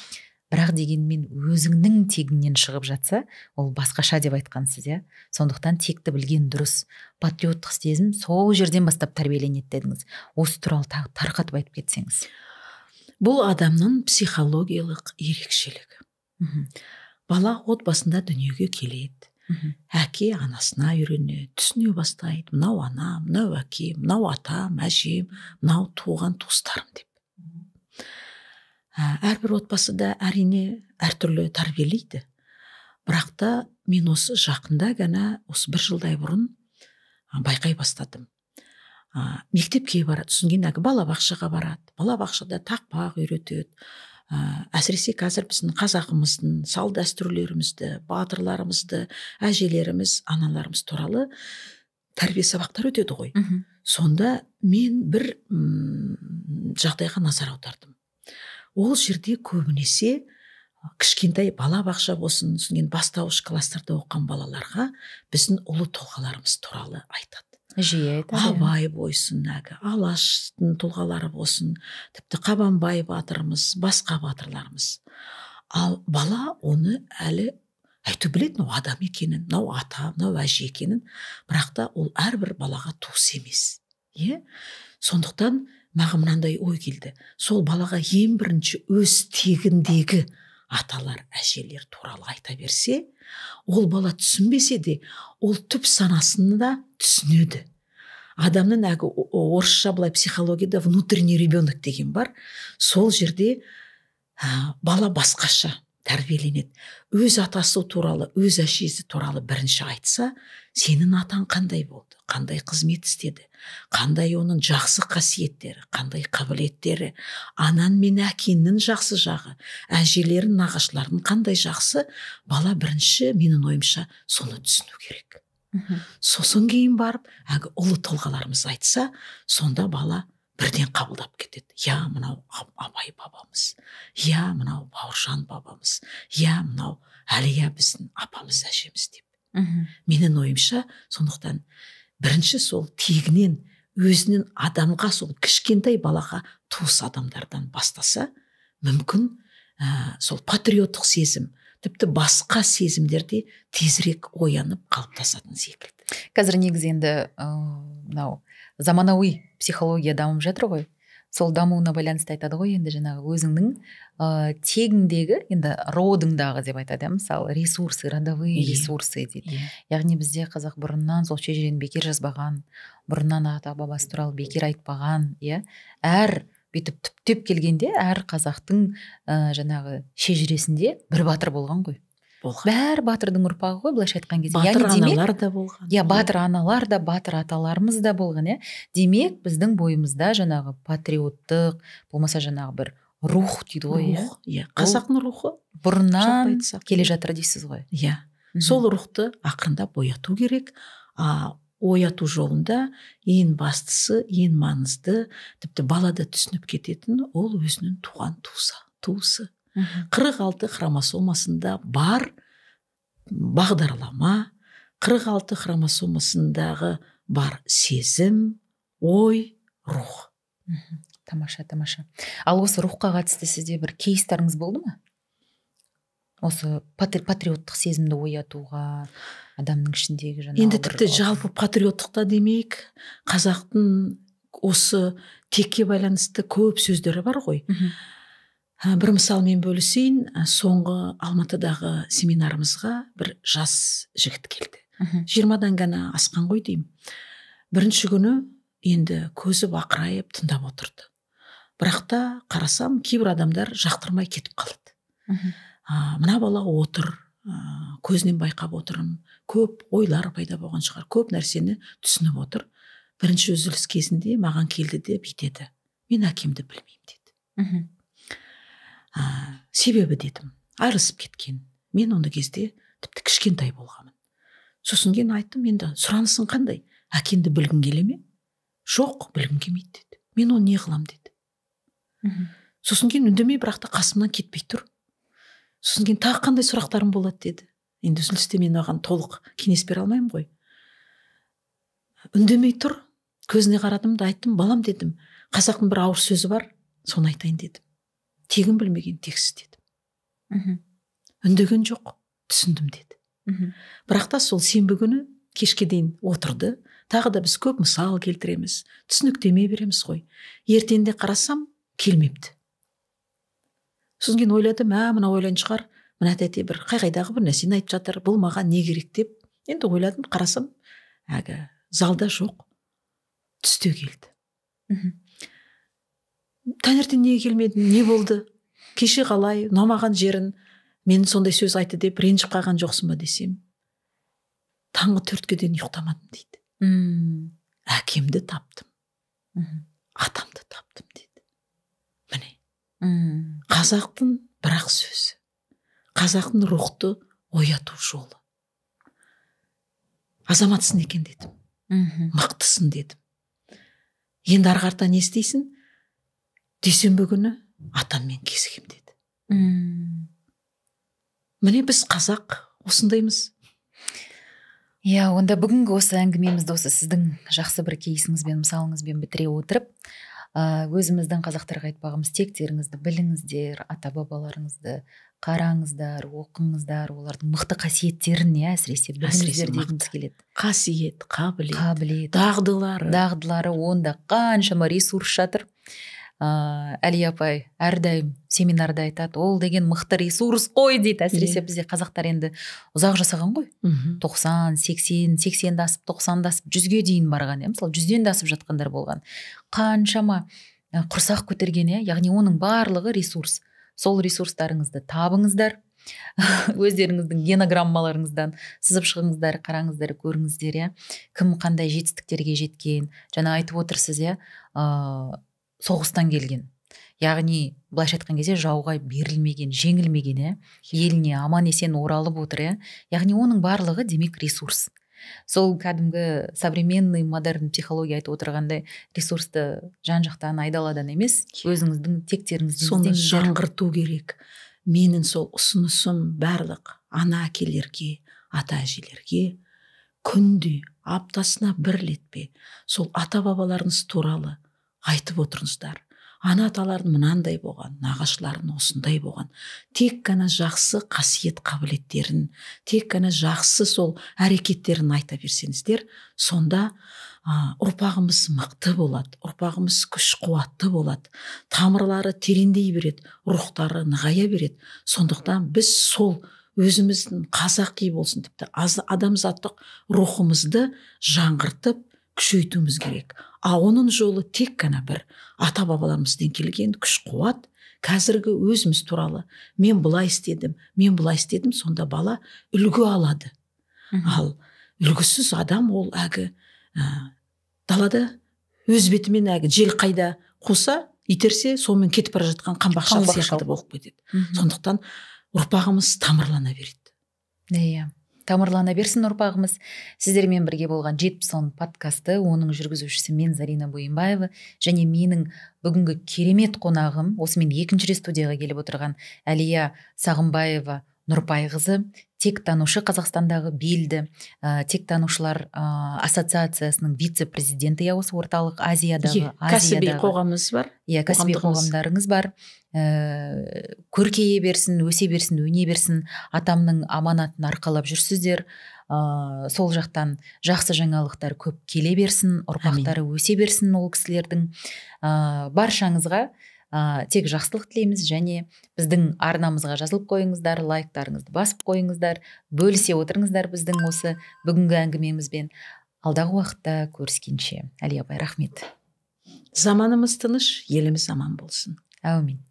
Бірақ дегенмен өзіңнің тегіңнен шығып жатса, ол басқаша деп айтқансыз, иә. Сондықтан текті білген дұрыс. Патриоттық сезім сол жерден бастап тәрбиеленеді дедіңіз. Осы туралы тарқатып айтып кетсеңіз. Бұл адамның психологиялық ерекшелігі. Бала отбасында дүниеге келеді. Әке анасына үйренеді, түсіне бастайды. Мынау анам, мынау әкем, мынау атам, әжем, мынау туған туыстарым деп. Әрбір отбасыда әрине әртүрлі тәрбиелейді. Бірақ та мен осы жақында ғана, осы бір жылдай бұрын байқай бастадым. Мектепке барады, содан кейін әлгі балабақшаға барады. Балабақшада тақпақ үйретеді. Әсіресе қазір біздің қазағымыздың сал дәстүрлерімізді, батырларымызды, әжелеріміз, аналарымыз туралы тәрбие сабақтар өтеді ғой. Сонда мен бір жағдайға назар аудардым. Ол жерде көбінесе кішкентай балабақша болсын, содан кейін бастауыш класстарда оқыған балаларға біздің ұлы тұлғаларымыз туралы айтады. Жиі айтады. Абай болсын, әлгі Алаштың тұлғалары болсын, тіпті Қабанбай батырымыз, басқа батырларымыз. Ал бала оны әлі айту біледі, мынау адам екенін, мынау ата, мынау әже екенін, бірақ та ол әрбір балаға туыс емес. Сондықтан маған мынандай ой келді. Сол балаға ең бірінші өз тегіндегі аталар, әжелер туралы айта берсе, ол бала түсінбесе де, ол түп санасында түсінеді. Адамның әлгі орысша былай психологияда внутренний ребенок деген бар. Сол жерде бала басқаша тәрбиеленеді. Өз атасы туралы, өз әжесі туралы бірінші айтса, сенің атаң қандай болды, қандай қызмет істеді, қандай оның жақсы қасиеттері, қандай қабілеттері, анаң мен әкеңнің жақсы жағы, әжелерің, нағашыларының қандай жақсы, бала бірінші, менің ойымша, соны түсіну керек. Сосын кейін барып, әлгі ұлы тұлғаларымыз айтса, сонда бала бірден қабылдап кетеді. Я, мынау Абай бабамыз, я, мынау Бауыржан бабамыз, я, мынау Әлия біздің апамыз, әжеміз деп. Менің ойымша, сондықтан бірінші сол тегінен өзінің адамға, сол кішкентай балаға туыс адамдардан бастаса, мүмкін сол патриоттық сезім, тіпті басқа сезімдерде тезірек оянып қалыптасатын секілді. Қазір негізі енді мынау заманауи психология дамып жатыр ғой. Сол дамуына байланысты айтады ғой енді жаңағы өзіңнің тегіңдегі, енді родыңдағы деп айтады, мысалы, ресурсы, родовые ресурсы дейді. Яғни бізде қазақ бұрыннан сол шежірені бекер жазбаған, бұрыннан ата бабасы туралы бекер айтпаған, иә. Әр бүйтіп түптеп келгенде әр қазақтың жаңағы шежіресінде бір батыр болған ғой. Бәр батырдың ұрпағы ғой, былайша айтқан кезде. Батыр аналар да болған. Иә, батыр аналар да, батыр аталарымыз да болған, иә. Демек, біздің бойымызда жаңағы патриоттық, болмаса жаңағы бір рух дейді ғой, иә. Рух, иә. Қазақтың рухы бұрыннан келе жатыр дейсіз ғой. Иә. Сол рухты ақырындап ояту керек. Ояту жолында ең бастысы, ең маңызды, тіпті бала да түсініп кететін, ол өзінің туған туысы. 46 хромосомасында бар бағдарлама, 46 хромосомасындағы бар сезім, ой, рух. Тамаша, тамаша. Ал осы рухқа қатысты сізде бір кейстарыңыз болды ма? Осы патриоттық сезімді оятуға, адамның ішіндегі жаңағы. Енді тіпті жалпы патриоттықта демейік, қазақтың осы текке байланысты көп сөздері бар ғой. Бір мысалмен бөлісейін, соңғы Алматыдағы семинарымызға бір жас жігіт келді. 20-дан ғана асқан ғой деймін. Бірінші күні енді көзі бақырайып тыңдап отырды. Бірақ та қарасам, кейбір адамдар жақтырмай кетіп қалады. Мына бала отыр, көзінен байқап отырмын, көп ойлар пайда болған шығар, көп нәрсені түсініп отыр. Бірінші үзіліс кезінде маған келді де бүйтеді: мен әкемді білмеймін деді. Себебі дедім, айырылысып кеткен. Мен онда кезде тіпті кішкентай болғанмын. Сосын кейін айттым, енді сұранысың қандай? Әкеңді білгің келе ме? Жоқ, білгім келмейді деді. Мен оны не қылам деді. Сосын кейін үндемей, бірақ та қасымнан кетпей тұр. Сосын кейін тағы қандай сұрақтарым болады деді. Енді үзілісте мен оған толық кеңес бере алмаймын ғой. Үндемей тұр. Көзіне қарадым да айттым, балам дедім, қазақтың бір ауыр сөзі бар, соны айтайын дедім. Тегін білмеген тексіз дедім. Үндеген жоқ, түсіндім деді. Бірақ та сол сенбі күні кешке дейін отырды. Тағы да біз көп мысал келтіреміз, түсініктеме береміз ғой. Ертеңде қарасам, келмепті. Сосын кейін ойладым, мына ойлан шығар, мына тәте бір қай-қайдағы бір нәрсені айтып жатыр, бұл маған не керек деп. Енді ойладым, қарасам, әлгі залда жоқ, түсте келді. Таңертең неге келмедің, не болды, кеше қалай, ұнамаған жерін, мен сондай сөз айтты деп ренжіп қалған жоқсың ба десем, таңғы 4-ке дейін ұйықтамадым дейді. Әкемді таптым, атамды таптым дейді. Міне, қазақтың бір-ақ сөзі, қазақтың рухты ояту жолы. Азаматсың екен дедім, мықтысың дедім. Енді ары қарата не істейсің? Дүйсенбі күні атаммен кезігем деді. Міне, біз қазақ осындаймыз. Иә, онда бүгінгі осы әңгімемізді осы сіздің жақсы бір кейсіңізбен, мысалыңызбен бітіре отырып, өзіміздің қазақтарға айтпағымыз, тектеріңізді біліңіздер, ата-бабаларыңызды қараңыздар, оқыңыздар, олардың мықты қасиеттерін, иә, әсіресе біліңіздер дегіміз келеді. Қасиет, қабілет, дағдылары, онда қаншама ресурс жатыр. Әлия апай әрдайым семинарда айтады, ол деген мықты ресурс қой дейді. Әсіресе бізде қазақтар енді ұзақ жасаған ғой. 90, 80, 80-ді асып, 90-ды асып, 100-ге дейін барған, мысалы 100-ден де асып жатқандар болған. Қаншама құрсақ көтерген, яғни оның барлығы ресурс. Сол ресурстарыңызды табыңыздар, өздеріңіздің генограммаларыңыздан сызып шығыңыздар, қараңыздар, көріңіздер, кім қандай жетістіктерге жеткен. Жаңа айтып отырсыз, соғыстан келген, яғни былайша айтқан кезде жауға берілмеген, жеңілмеген, еліне аман есен оралып отыр, яғни оның барлығы демек ресурс. Сол кәдімгі современный модерн психология айтып отырғандай, ресурсты жан-жақтан, айдаладан емес, өзіңіздің тектеріңізден соны жаңғырту керек. Менің сол ұсынысым барлық ана әкелерге, ата әжелерге, күнде аптасына бір рет сол ата бабаларыңыз туралы айтып отырыңыздар. Ана аталардың мынандай болған, нағашылардың осындай болған. Тек қана жақсы қасиет қабілеттерін, тек қана жақсы сол әрекеттерін айта берсеңіздер, сонда ұрпағымыз мықты болады, ұрпағымыз күш қуатты болады, тамырлары тереңдей береді, рухтары нығая береді. Сондықтан біз сол өзіміздің қазақи болсын, тіпті адамзаттық рухымызды жаңғыртып күшейтуіміз керек. А оның жолы тек қана бір ата-бабаларымыздан келген күш қуат, қазіргі өзіміз туралы мен былай істедім, мен былай істедім, сонда бала үлгі алады. Ал үлгісіз адам ол әгі далада өз бетімен әгі жел қайда қуса, итерсе, сонымен кетіп бара жатқан қамбақшал сияқты болып кетеді. Сондықтан ұрпағымыз тамырлана береді. Иә. Тамырлана берсін ұрпағымыз. Сіздермен бірге болған 70 подкасты, оның жүргізушісі мен Зарина Бойынбаева және менің бүгінгі керемет қонағым, осымен екінші рет студияға келіп отырған Әлия Сағымбаева Нұрпайқызы, тектанушы, Қазақстандағы белді тектанушылар ассоциациясының вице-президенті, осы Орталық Азиядағы кәсіби қоғамымыз бар. Иә, кәсіби қоғамдарыңыз бар. Көркейе берсін, өсе берсін, өне берсін, атамның аманатын арқалап жүрсіздер. Сол жақтан жақсы жаңалықтар көп келе берсін, ұрпақтары өсе берсін ол кісілердің. Баршаңызға тек жақсылық тілейміз және біздің арнамызға жазылып қойыңыздар, лайктарыңызды басып қойыңыздар, бөлісе отырыңыздар біздің осы бүгінгі әңгімемізбен. Алдағы уақытта көріскенше. Әлия апай, рахмет. Заманымыз тыныш, еліміз аман болсын. Әумин.